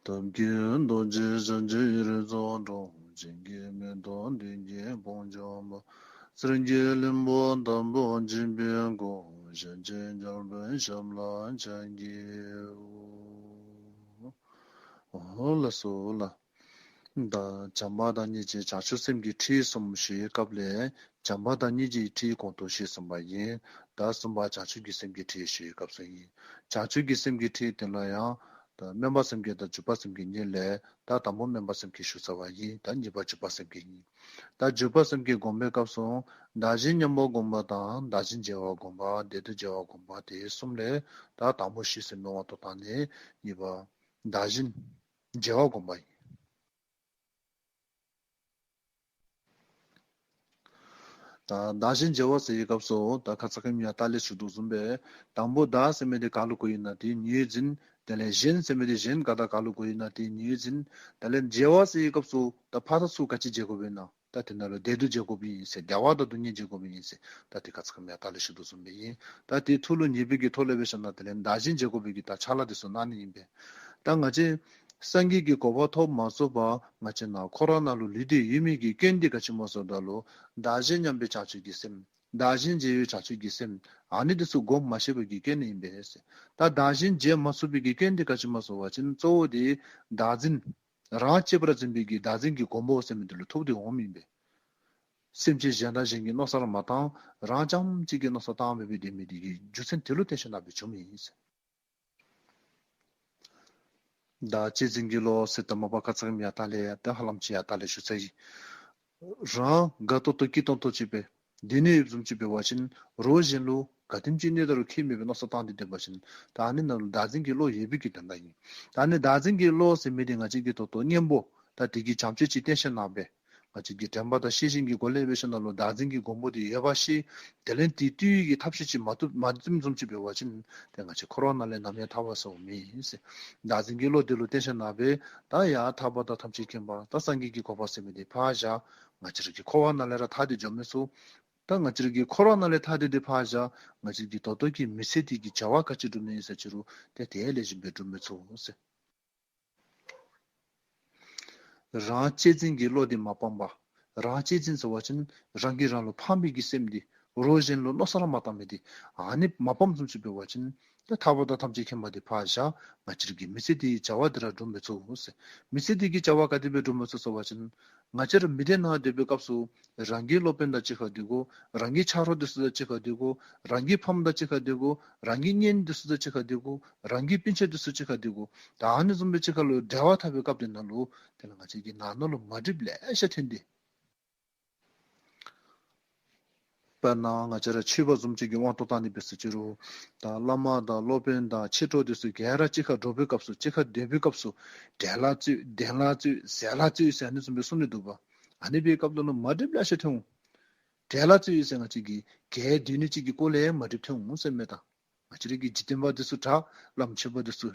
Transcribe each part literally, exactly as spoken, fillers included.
ཐབས་མཁས་རྡོ་རྗེ་འཆང་ཆེན་རིགས་ཚོགས་དྲུང་། བྱིན་གྱིས་མི་གཏོང་དུས་ཀྱི་དཔུང་འཇོམས་པ། གསེར་གྱི་གླིང་བུ་ལྟ་བུར་བརྗིད་པའི་སྐུ། ཞལ་མཇལ་མཇལ་པའི་ཞབས་ལ་ཕྱག་འཚལ་ལོ། ལགས་སོ་ལགས། ད་བྱམས་པ་དང་སྙིང་རྗེ་བྱང་ཆུབ་སེམས་ཀྱི་ཁྲིད་གསུམ་ཞུ་བའི་སྐབས་ལས་བྱམས་པ་དང་སྙིང་རྗེའི་ཁྲིད་གོང་དུ་ཞུས་ཟིན་པ་ཡིན། ད་གསུམ་པ་བྱང་ཆུབ་ཀྱི་སེམས་ཀྱི་ཁྲིད་ཞུ་བའི་སྐབས་སུ་ཡིན། བྱང་ཆུབ་ཀྱི་སེམས་ཀྱི་ཁྲིད་དེ་ལ་ཡང་ད་སྨོན་པ་སེམས་བསྐྱེད་དང་འཇུག་པ་སེམས་བསྐྱེད་གཉིས་ལས་ད་དང་པོ་སྨོན་པ་སེམས་བསྐྱེད་ཞུ་ཚར་བ་ཡིན། ད་གཉིས་པ་འཇུག་པ་སེམས་བསྐྱེད་ཡིན། ད་འཇུག་པ་སེམས་བསྐྱེད་སྒོམ་པའི་སྐབས་སུ་བདག་གཞན་མཉམ་པ་སྒོམ་པ་དང་བདག་གཞན་བརྗེ་བ་སྒོམ་པ་བདེ་སྡུག་བརྗེ་བ་སྒོམ་པ་དེ་གསུམ་ལས་ད་དང་པོ་ཞུས་ཟིན་པའི་དབང་དུ་བཏང་ནས་གཉིས་པ་བདག་གཞན་བརྗེ་བ་སྒོམ་པ་ཡིན། ད་བདག་གཞན་བརྗེ་བ་ཟེར་བའི་སྐབས་སུ་ད་ཁ་ཙ་ཁ་ཉིནམ་ཡང་ད་ལས་ཞུ་དོ་བཟུམ་སྦེ་དང་པོ་བདག་ཟེར་མི་དེ་ག་ལུ་གོཝ་ཨིན་ན་དེ་ཉིད་འཛིན། དེ་ལས་གཞན་ཟེར་མི་དེ་གཞན་ག་དང་ག་ལུ་གོཝ་ཨིན་ན་དེ་ཉིད་འཛིན། དེ་ལས་བརྗེ་བ་ཟེར་བའི་སྐབས་སུ་ད་ཕར་ཚུར་ག་ཅི་བརྗེ་དགོཔ་ཨིན་ན་ད་དེ་ནང་ལུ་བདེ་སྡུག་བརྗེ་དགོཔ་ཨིན་ཟེར། བདེ་བ་དང་སྡུག་བསྔལ་བརྗེ་དགོཔ་ཨིན་ཟེར། ད་དེ་ཁ་ཙ་ཁ་ཉིནམ་ཡང་ད་ལས་ཞུ་དོ་བཟུམ་སྦེ་ཨིན། ད་དེ་ཐུགས་ལུ་ངེས་པའི་གི་ཐོག་ལས་འབད་ཞིནམ་ལས་དེ་ལས་བདག་གཞན་བརྗེ་དགོ་པའི་གི་ད་ཕྱག་ལཱ་དེ་ཚུ་གནང་ནི་ཨིན་པས། ད་ང་བཅས་སངས་རྒྱས་ཀྱི་གོ་འཕང་ཐོབ་མ་ཚུགས་པར་ང་བཅས་ནཱ་འཁོར་བ་ནང་ལུ་ལུས་ཏེ་ཡོད་མི་གི་སྐྱོན་འདི་ག་ཅི་སྨོ་ཟེརཝ་ད་ལུ་བདག་གཞན་མཉམ་པའི་བྱང་ཆུབ་ཀྱི་སེམས། བདག་གཞན་བརྗེ་བའི་བྱང་ཆུབ་ཀྱི་སེམས། ཨ་ནི་དེ་ཚུ་སྒོམ་མ་ཤེས་པའི་གི་སྐྱོན་ཨིན་པས་ཟེར། ད་བདག་གཞན་བརྗེ་མ་ཚུགས་པའི་གི་སྐྱོན་འདི་ག་ཅི་སྨོ་ཟེར་བ་ཅིན་གཙོ་བོ་དེ་བདག་འཛིན། རང་གཅེས་པར་འཛིན་པའི་གི་བདག་འཛིན་གྱི་མགོན་པོ་ཟེར་མི་དེ་ལུ་ཐུག་སྟེ་འོངམ་ཨིན་པས། སེམས་ཅན་གཞན་དང་གཞན་གྱི་མནོ་བསམ་ར་མ་བཏང་། རང་རྐྱངམ་གཅིག་གི་མནོ་བསམ་བཏང་སྦེ་སྡོད་མི་དེ་གི་རྒྱུ་མཚན་དེ་ལུ་བརྟེན་ཞིནམ་ལས་བྱུངམ་ཨིན་ཟེར། བདག་གཅེས་འཛིན་གྱི་བློ་ཟེར་ད་མ་པ་ཁ་ཙ་ཁ་ཉིནམ་ཡང་ད་ལས་ཡང་ད་ཧ་ལམ་ཅིག་ཡང་ད་ལས་ཞུ་ཚར་ཡི། རང་དགའ་ཏོག་ཏོ་སྐྱིད་ཏོང་ཏོ་ཅིག་སྦེ་སྡོད་ནི་ཡོདཔ་བཟུམ་ཅིག་འབད་བ་ཅིན་རོགས་གཞན་ལུ་ག་དེམ་ཅིག་གནོད་ད་རུང་ཁྱད་མེད་པའི་མནོ་བསམ་བཏང་སྟེ་སྡོད་པ་ཅིན་ད་ཨ་ནི་ནང་ལུ་བདག་འཛིན་གྱི་བློ་ཡོད་པའི་གི་དོན་དག་ཨིན། ད་ཨ་ནི་བདག་འཛིན་གྱི་བློ་ཟེར་མི་དེ་ང་བཅས་ཀྱིས་ད་ལྟོ་གཉེན་པོ་ད་དེ་གི་བྱམས་བརྩེ་ཅིག་བསྟེན་ཞིནམ་ལས་ང་བཅས་ཀྱིས་དྲན་པ་དང་ཤེས་བཞིན་གྱི་སྒོ་ལས་འབད་ཞིནམ་ལས་བདག་འཛིན་གྱི་མགོན་པོ་དེ་ཡོད་པ་ཤེས། དེ་ལས་དེ་བཏུལ་ནི་གི་ཐབས་ཤེས་ཅིག་མ་བཏུབ་མ་བཏུབ་བཟུམ་ཅིག་འབད་བ་ཅིན་ཏེ་ང་བཅས་འཁོར་བ་ནང་ལས་ནམ་ཡང་ཐར་བ་ཟེར་མེད་ཟེར། བདག་འཛིན་གྱི་བློ་དེ་ལུ་བརྟེན་ཞིནམ་ལས་ད་ཡང་ཐར་པ་དང་ཐམས་ཅད་མཁྱེན་པ་དང་སངས་རྒྱས་ཀྱི་གོ་འཕང་ཟེར་མི་དེ་ཕར་བཞག། ང་བཅས་ར་གི་འཁོར་བ་ནང་ལས་ར་ཐར་ཏེ་འགྱོ་མི་ཚུགས། ད་ང་བཅས་ར་གི་འཁོར་བ་ནང་ལས་ཐར་ཏེ་དེ་ཕར་བཞག། ང་བཅས་ཀྱི་ད་ལྟོ་གི་མི་ཚེ་དེ་གི་བྱ་བ་ག་ཅི་སྒྲུབ་ནི་ཨིན་ཟེར་ཅི་རུང་ཏེ་དེ་ལེགས་ཤོམ་སྦེ་སྒྲུབ་མི་ཚུགས་ཟེར། རང་གཅེས་འཛིན་གྱི་བློ་དེ་མ་སྤངས་པར། རང་གཅེས་འཛིན་ཟེར་བ་ཅིན་རང་གིས་རང་ལུ་ཕངས་པའི་གི་སེམས་དེ། རོགས་གཞན་ལུ་མནོ་བསམ་ར་མ་བཏང་མི་དེ། ཨ་ནི་མ་སྤངམ་བཟུམ་ཅིག་འབད་བ་ཅིན་ཏེ་ཐར་པ་དང་ཐམས་ཅད་མཁྱེན་པ་དེ་ཕར་བཞག། ང་བཅས་ར་གི་མི་ཚེ་དེའི་བྱ་བ་དེ་ར་སྒྲུབ་མི་ཚུགས་ཟེར། མི་ཚེ་དེ་གི་བྱ་བ་ག་དེ་སྦེ་སྒྲུབ་མི་ཚུགས་ཟེར་བ་ཅིན་ང་བཅས་ར་མི་སྡེ་ནང་སྡོད་པའི་སྐབས་སུ་རང་གི་སློབ་དཔོན་དང་གཅིག་ཁར་སྡོད་དགོ། རང་གི་ཆ་རོགས་དེ་ཚུ་དང་གཅིག་ཁར་སྡོད་དགོ། རང་གི་ཕམ་དང་གཅིག་ཁར་སྡོད་དགོ། རང་གི་གཉེན་དེ་ཚུ་དང་གཅིག་ཁར་སྡོད་དགོ། རང་གི་སྤུན་ཆ་དེ་ཚུ་གཅིག་ཁར་སྡོད་དགོ། ད་ཨ་ནི་བཟུམ་སྦེ་གཅིག་ཁར་ལུ་འབྲེལ་བ་འཐབ་པའི་སྐབས་དེ་ནང་ལུ་དེ་ལས་ང་བཅས་ཀྱི་ནང་ན་ལུ་མ་འགྲིགཔ་ལེ་ཤ་ཐོན་ཏེ། དཔེར་ན་ང་བཅས་ར་ཆོས་པ་བཟུམ་ཅིག་གི་དབང་དུ་བཏང་ནི་འབད་ཟེར་ཅི་རུང་ད་བླ་མ་དང་སློབ་དཔོན་དང་མཆེད་གྲོགས་དེ་ཚུ་ག་ར་གཅིག་ཁར་འགྱོ་བའི་སྐབས་སུ་གཅིག་ཁར་སྡོད་པའི་སྐབས་སུ་བྲེལ་ལ་བཙུགས་གདན་ལ་བཙུགས་ཟས་ལ་བཙུགས་ཟེར་ཨ་ནི་བཟུམ་སྦེ་གསུང་ནི་འདུག་པ། ཨ་ནི་འབད་བའི་སྐབས་དེ་ནང་ལུ་མ་འགྲིགཔ་ལེ་ཤ་ཐོན་འོང་། བྲེལ་ལ་བཙུགས་ཡོད་ཟེར་ང་བཅས་ཀྱིས་ག་ར་སྡོད་ནི་ཅིག་གི་སྐོར་ལས་མ་འགྲིགཔ་ཐོན་འོང་ཟེར་མས། ད་ང་བཅས་ར་གི་འཇིག་རྟེན་པ་དེ་ཚུ་དང་བླམ་ཆོས་པ་དེ་ཚུ་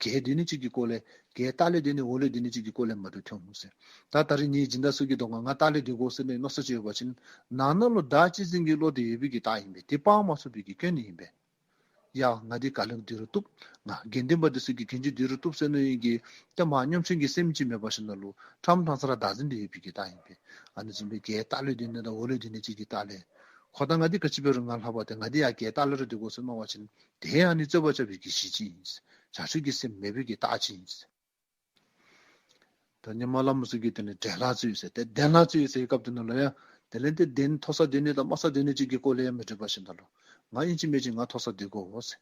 ག་ར་སྡོད་ནི་ཅིག་གི་སྐོར་ལས་ག་ར་ལྟག་ལས་སྡོད་ནི་འོག་ལས་སྡོད་ནི་ཅིག་གི་སྐོར་ལས་མ་འགྲིགཔ་ཐོན་འོང་ཟེར། ད་ད་རིས་ངེའི་སྦྱིན་བདག་ཚུ་གི་དོན་ལུ་ང་ལྟག་ལས་སྡོད་དགོ་ཟེར་ནི་མནོ་བསམ་ཅིག་ཡོད་པ་ཅིན་ནང་ན་ལུ་བདག་གཅེས་འཛིན་གྱི་བློ་དེ་ཡོད་པའི་གི་རྟགས་ཨིན་པས། དེ་སྤང་མ་ཚུགས་པའི་གི་སྐྱོན་ཨིན་པས། ཡ་ང་འདི་ག་ལས་སྡོད་རུང་བཏུབ། ང་དགེ་འདུན་པ་དེ་ཚུ་གིས་ག་ཅི་སྡོད་རུང་བཏུབ་ཟེར་མནོ་ནི་གི་ཏེ་མ་ཉམ་ཆུང་གི་སེམས་ཅིག་མེད་པར་ཞིནམ་ལས་ཁྲམ་ཐང་ས་ར་བདག་འཛིན་དེ་ཡོད་པའི་གི་རྟགས་ཨིན་པས། ཨ་ནི་བཟུམ་སྦེ་ག་ར་ལྟག་ལས་སྡོད་ནི་དང་འོག་ལས་སྡོད་ནི་ཅིག་གི་རྟགས་ལས། ཁོ་དང་ང་འདི་ག་ཅི་འབད་རུང་ང་ལྷག་པ་སྟེ་ང་འདི་ཡང་ག་ར་ལྟག་ལས་ར་སྡོད་དགོ་ཟེར་མནོ་བ་ཅིན་དེ་ཡང་ཨ་ནི་རྩོད་པ་རྐྱབ་པའི་གི་གཞི་ཅིག་ཨིན། བྱང་ཆུབ་ཀྱི་སེམས་མེད་པའི་གི་རྟགས་ཅིག་ཨིན། ད་ཧེ་མ་བླམ་ཚུ་གིས་དེ་ལས་གདན་ལ་བཙུགས་ཡོད་ཟེར། ཏེ་གདན་ལ་བཙུགས་ཡོད་ཟེར་བའི་སྐབས་དེ་ནང་ལུ་ཡང་དེ་ལས་ཏེ་གདན་མཐོ་སར་སྡོད་ནི་དང་དམའ་སར་སྡོད་ནི་ཅིག་གི་སྐོར་ལས་ཡང་མ་འགྲིག་པར་ཞིནམ་ལས་ང་ཨིན་ཅི་མིན་ཅི་ང་མཐོ་སར་སྡོད་དགོ་ཟེར།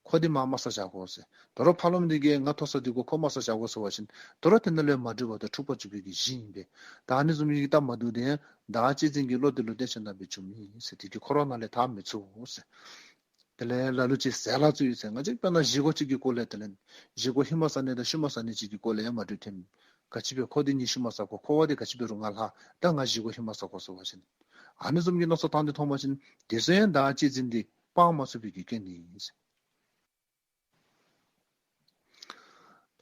ཁོ་འདི་མར་དམའ་སར་བཞག་དགོ་ཟེར། དོ་རུང་ཕར་ལོགས་མི་འདི་གིས་ང་མཐོ་སར་སྡོད་དགོ་ཁོ་དམའ་སར་བཞག་དགོ་ཟེར་བ་ཅིན་དོ་རུང་དེ་ནང་ལུ་ཡང་མ་འགྲིག་པར་ཏེ་འཁྲུག་པ་བྱུང་བའི་གི་གཞི་ཨིན་པས། ད་ཨ་ནི་བཟུམ་གྱི་སྟབས་མ་བདེཝ་དེ་ཡང་བདག་གཅེས་འཛིན་གྱི་བློ་དེ་ལུ་བརྟེན་ཞིནམ་ལས་སྦེ་བྱུངམ་ཨིན་ཟེར། དེ་གིས་འཁོར་བ་ནང་ལས་ཐར་མི་ཚུགས་ཟེར། དེ་ལས་ལ་ལུ་ཅིག་ཟས་ལ་བཙུགས་ཡོད་ཟེར། ང་བཅས་དཔེར་ན་བཞེས་སྒོ་ཅིག་གི་སྐོར་ལས་དེ་ལས་བཞེས་སྒོ་ཧེ་མ་ཟ་ནི་དང་ཤུལ་མ་ཟ་ནི་ཅིག་གི་སྐོར་ལས་ཡང་མ་འགྲིགཔ་ཐོན། ག་ཅི་འབད་ཁོ་འདི་ངེའི་ཤུལ་མ་ཟ་དགོ། ཁོ་བ་འདི་ག་ཅི་འབད་རུང་ང་ལྷག། ད་ང་བཞེས་སྒོ་ཧེ་མ་ཟ་དགོ་ཟེར་བ་ཅིན་ཨ་ནི་བཟུམ་གྱི་མནོ་བསམ་བཏང་སྟེ་མཐོང་བ་ཅིན་དེ་ཚུ་ཡང་བདག་གཅེས་འཛིན་དེ་སྤང་མ་ཚུགས་པའི་གི་སྐྱོན་ཨིན་ཟེར།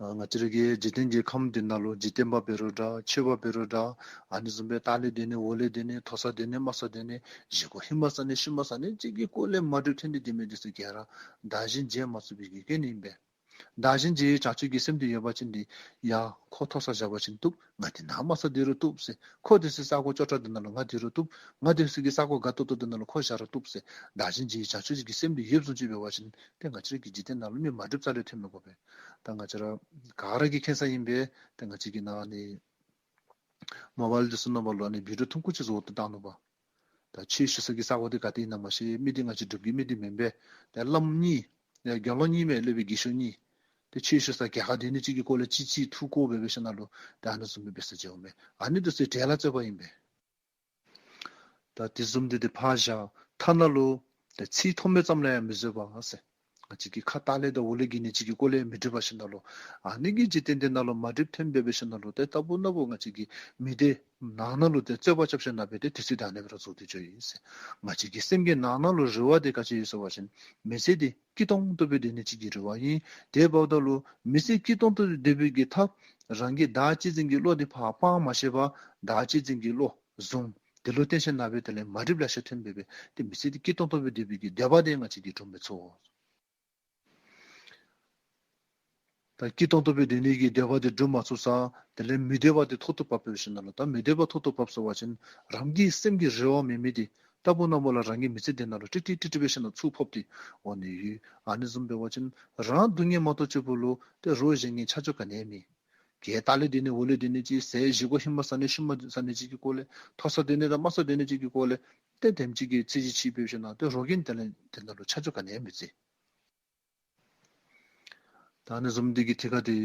ད་ང་བཅས་ར་གི་འཇིག་རྟེན་གྱི་ཁམས་འདི་ནང་ལུ་འཇིག་རྟེན་པ་འབད་རུང་འདྲ་ཆོས་པ་འབད་རུང་འདྲ་ཨ་ནི་བཟུམ་སྦེ་ལྟག་ལས་སྡོད་ནི་འོག་ལས་སྡོད་ནི་མཐོ་སར་སྡོད་ནི་དམའ་སར་སྡོད་ནི་བཞེས་སྒོ་ཧེ་མ་ཟ་ནི་ཤུལ་མ་ཟ་ནི་ཅིག་གི་སྐོར་ལས་མ་འགྲིགཔ་ཐོན་ཏེ་སྡོད་མི་དེ་ཚུ་ག་ར་བདག་གཞན་བརྗེ་མ་ཚུགས་པའི་གི་སྐྱོན་ཨིན་པས། བདག་གཞན་བརྗེ་བའི་བྱང་ཆུབ་ཀྱི་སེམས་དེ་ཡོད་པ་ཅིན་ཏེ་ཡ་ཁོ་མཐོ་སར་བཞག་པ་ཅིན་བཏུབ། ང་དེ་ནང་དམའ་ས་སྡོད་རུང་བཏུབ་ཟེར། ཁོ་སྡོད་སའི་ས་གོ་ཅོག་འཐདཔ་དེ་ནང་ལུ་ང་སྡོད་རུང་བཏུབ། ང་སྡོད་སའི་གི་ས་གོ་དགའ་ཏོག་ཏོ་དེ་ནང་ལུ་ཁོ་བཞག་རུང་བཏུབ་ཟེར། བདག་གཞན་བརྗེ་བའི་བྱང་ཆུབ་ཀྱི་སེམས་དེ་ཡོདཔ་བཟུམ་ཅིག་འབད་བ་ཅིན་ཏེ་ང་བཅས་ར་གི་འཇིག་རྟེན་ནང་ལུ་མི་མ་འགྲིགཔ་རྩ་ལས་ཐོན་མི་དགོ་པས། ད་ང་བཅས་ར་ག་ར་གིས་མཁྱེན་ས་ཨིན་པས། ཏེ་ང་བཅས་ཀྱི་ནང་ནི་མོ་བཱའིལ་འདི་ཚུ་ནང་ལུ་ཨ་ནི་བི་ཌིའོ་ཐུང་ཀུ་ཅིག་བཟོ་སྟེ་བཏང་ནུག་པ། ད་ཆོས་ཞུ་ས་གི་ས་གོ་འདི་ག་ཏེ་ཨིན་ན་མ་ཤེས། མི་འདི་ང་བཅས་འབྲུག་གི་མི་འདི་མེན་པས། ད་བླམ་གཉིས་ཡ་དགེ་སློང་གཉིས་མས། སློབ་དཔོན་དགེ་བཤེས་གཉིས། ཏེ་ཆོས་ཞུ་ས་རྒྱ་གར་སྡོད་ནི་ཅིག་གི་སྐོར་ལས་ཅིག་ཅིག་ཐུགས་དགོངས་འབད་འབད་ཞིནམ་ལས་ད་ཨ་ནི་བཟུམ་སྦེ་འབད་ས་ཅིག་འོང་མས། ཨ་ནི་འདི་ཚུ་གྲལ་ལ་རྩོད་པ་ཨིན་པས། ད་དེ་བཟུམ་འདི་ཏེ་ཕར་བཞག། ཐ་ན་ལུ་ཏེ་ཚིག་ཐོན་མི་ཙམ་ལས་ཡང་མི་བཟོད་པ་ཟེར། ང་བཅས་ཀྱི་ཁ་ལྟག་ལས་དང་འོག་ལས་འགྱེལ་ནི་ཅིག་གི་སྐོར་ལས་མི་འགྲིག་པ་ཞིནམ་ལས། ཨ་ནི་གི་འཇིག་རྟེན་འདི་ནང་ལུ་མ་འགྲིགཔ་ཐོན་འབད་འབད་ཞིནམ་ལས་ཏེ་ལྟ་བུ་ན་བུ་ང་བཅས་ཀྱི་མི་སྡེ་ནང་ན་ལུ་ཏེ་རྩོད་པ་རྐྱབ་ཞིནམ་ལས་ཏེ་དུས་ཚོད་ད་ཨ་ནི་སྦེ་ར་རྫོགས་ཏེ་འགྱོཝ་ཨིན་ཟེར། ང་བཅས་ཀྱི་སེམས་ཀྱི་ནང་ན་ལུ་རེ་བ་འདི་ག་ཅི་ཡོད་ཟེར་བ་ཅིན་མི་ཚེ་འདི་སྐྱིད་ཏོང་ཏོ་སྦེ་སྡོད་ནི་ཅིག་གི་རེ་བ་ཨིན། དེ་འབདཝ་ད་ལུ་མི་ཚེ་སྐྱིད་ཏོང་ཏོ་སྦེ་སྡོད་པའི་གི་ཐབས་རང་གི་བདག་གཅེས་འཛིན་གྱི་བློ་འདི་ཕར་སྤང་མ་ཤེས་པར་བདག་གཅེས་འཛིན་གྱི་བློ་བཟུང་། དེ་ལུ་བརྟེན་ཞིནམ་ལས་དེ་ལས་མ་འགྲིགཔ་ལེ་ཤ་ཐོན་འབད་འབད་ཏེ་མི་ཚེ་འདི་སྐྱིད་ཏོང་ཏོ་སྦེ་སྡོད་པའི་གི་འདོད་པ་འདི་ང་བཅས་ཀྱིས་སྒྲུབ་མི་ཚུགས། ད་སྐྱིད་ཏོང་ཏོ་སྦེ་སྡོད་ནི་གི་འདོད་པ་འདི་སྒྲུབ་མ་ཚུགས་ས་དེ་ལས་མི་བདེ་བ་འདི་ཐོག་ཏུ་བབས་འབད་ཞིནམ་ལས། ད་མི་བདེ་བ་ཐོག་ཏུ་བབས་ཟེར་བ་ཅིན་རང་གི་སེམས་ཀྱི་རེ་བ་མེད་མི་འདི་ལྟ་བུ་ན་བུ་ལུ་རང་གི་མི་ཚེ་འདི་ནང་ལུ་ཀྲིག་ཀྲི་ཀྲིག་ཀྲི་འབད་ཞིནམ་ལས་ཚུར་ཕོག་སྟེ་འོང་ནི་ཡོད། ཨ་ནི་བཟུམ་འབད་བ་ཅིན་རང་སྡུག་བསྔལ་མ་གཏོགས་ཕྱི་ཁ་ལུ་ཏེ་རོགས་གཞན་གྱི་ཆ་འཇོག་ག་ནི་ཡང་མེད། གྱལ་ལྟག་ལས་སྡོད་ནི་འོག་ལས་སྡོད་ནི་ཅིག་ཟས་བཞེས་སྒོ་ཧེ་མ་ཟ་ནི་ཤུལ་མ་ཟ་ནི་ཅིག་གི་སྐོར་ལས་མཐོ་སར་སྡོད་ནི་དང་དམའ་སར་སྡོད་ནི་ཅིག་གི་སྐོར་ལས་ཏེ་དེམ་ཅིག་གི་ཚད་གཞི་ཅིག་འབད་ཞིནམ་ལས་ཏེ་རོགས་ཀྱིས་དེ་ལས་དེ་ནང་ལུ་ཆ་འཇོག་ག་ནི་ཡང་མི་མཛད། ད་ཨ་ནི་བཟུམ་འདི་གི་ཐད་ཁར་ཏེ་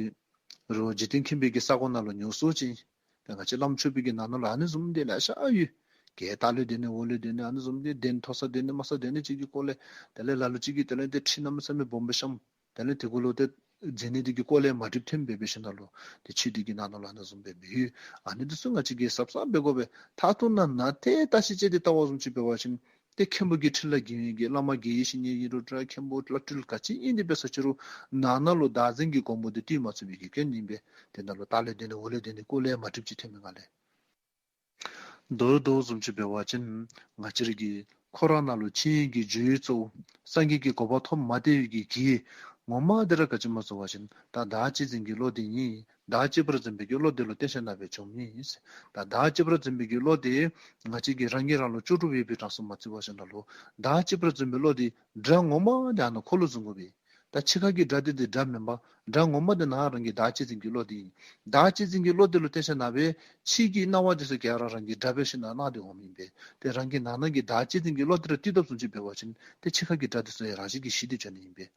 རོགས་འཇིག་རྟེན་ཁྱིམ་པའི་གི་ས་གོ་ནང་ལུ་ཉུང་སུ་ཅིག་ད་ང་བཅས་བླམ་ཆོས་པའི་གི་ནང་ན་ལུ་ཨ་ནི་བཟུམ་འདི་ལེ་ཤ་ཡོད། གྱལ་ལྟག་ལས་སྡོད་ནི་འོག་ལས་སྡོད་ནི་ཨ་ནི་བཟུམ་འདི་གདན་མཐོ་སར་སྡོད་ནི་དམའ་སར་སྡོད་ནི་ཅིག་གི་སྐོར་ལས་དེ་ལས་ལ་ལུ་ཅིག་གིས་དེ་ལས་ཏེ་ཁྲི་གནམ་མེད་ས་མེད་སྦོམ་སྦེ་བཤམས། དེ་ལས་དེ་གུ་ལུ་ཏེ་མཛད་ནི་འདི་གི་སྐོར་ལས་མ་འགྲིགཔ་ཐོན་འབད་འབད་ཞིནམ་ལས་ཏེ་ཆོས་འདི་གི་ནང་ན་ལུ་ཨ་ནི་བཟུམ་སྦེ་མི་ཡོད། ཨ་ནི་འདི་ཚུ་ང་བཅས་ཀྱིས་གཟབ་གཟབ་འབད་དགོ་པས། མཐའ་ཐུག་ན་ནཱ་ཏེ་བརྟག་ཞིབ་དཔྱད་དེ་བལྟ་བ་བཟུམ་ཅིག་འབད་བ་ཅིན་ཏེ་མཁན་པོ་གི་ཁྲི་ལ་འགྱིང་བའི་གི་བླ་མ་དགེ་བའི་བཤེས་གཉེན་ཨིན་རུང་འདྲ། མཁན་པོ་བླ་སྤྲུལ་ག་ཅི་ཨིན་ཏེ་འབད་ས་ཅི་རུང་ནང་ན་ལུ་བདག་འཛིན་གྱི་གོང་བུ་འདི་བཏུལ་མ་ཚུགས་པའི་གི་སྐྱོན་ཨིན་པས། དེ་ནང་ལུ་ལྟག་ལས་སྡོད་ནི་འོག་ལས་སྡོད་ནི་སྐོར་ལས་མ་འགྲིགཔ་ཅིག་ཐོན་མི་ང་ལས། མདོར་བསྡུ་བཟུམ་ཅིག་འབད་བ་ཅིན་ང་བཅས་ར་གི་འཁོར་བ་ནང་ལུ་འཆིང་བའི་གི་རྒྱུའི་གཙོ་བོ་སངས་རྒྱས་ཀྱི་གོ་འཕང་ཐོབ་མ་སྟེར་བའི་གི་གེགས་ངོ་མ་འདི་ར་ག་ཅི་སྨོ་ཟེར་བ་ཅིན་ད་བདག་གཅེས་འཛིན་གྱི་བློ་འདི་ཨིན། བདག་གཅེས་པར་འཛིན་པའི་གི་བློ་འདི་ལུ་བརྟེན་ཞིནམ་ལས་སྦེ་བྱུངམ་ཨིན། ད་བདག་གཅེས་པར་འཛིན་པའི་གི་བློ་འདི་ང་བཅས་ཀྱིས་རང་གིས་རང་ལུ་ལྕོགས་གྲུབ་ཡོད་པའི་གྲངས་སུ་མ་བརྩི་བར་ཞིནམ་ལས་བདག་གཅེས་པར་འཛིན་པའི་བློ་འདི་དགྲ་ངོ་མ་འདི་ཨ་ནཱ་ཁོ་ལུ་བཟུང་དགོ་པས། ད་ཕྱི་ཁ་གི་དགྲ་འདི་ཏེ་དགྲ་མེན་པར་དགྲ་ངོ་མ་འདི་ནཱ་རང་གི་བདག་གཅེས་འཛིན་གྱི་བློ་འདི་ཨིན། བདག་གཅེས་འཛིན་གྱི་བློ་འདི་ལུ་བརྟེན་ཞིནམ་ལས་སྦེ་ཕྱི་གི་སྣང་བ་འདི་ཚུ་ག་ར་རང་གི་དགྲ་འབད་ཞིནམ་ལས་སྣང་སྟེ་འོངམ་ཨིན་པས། ཏེ་རང་གི་ནང་ན་གི་བདག་གཅེས་འཛིན་གྱི་བློ་འདི་ར་བཏུལ་དོ་བཟུམ་ཅིག་འབད་བ་ཅིན་ཏེ་ཕྱི་ཁ་གི་དགྲ་འདི་ཚུ་ཡང་རང་བཞིན་གྱིས་ཞི་སྟེ་འགྱོ་ནི་ཨིན་པས།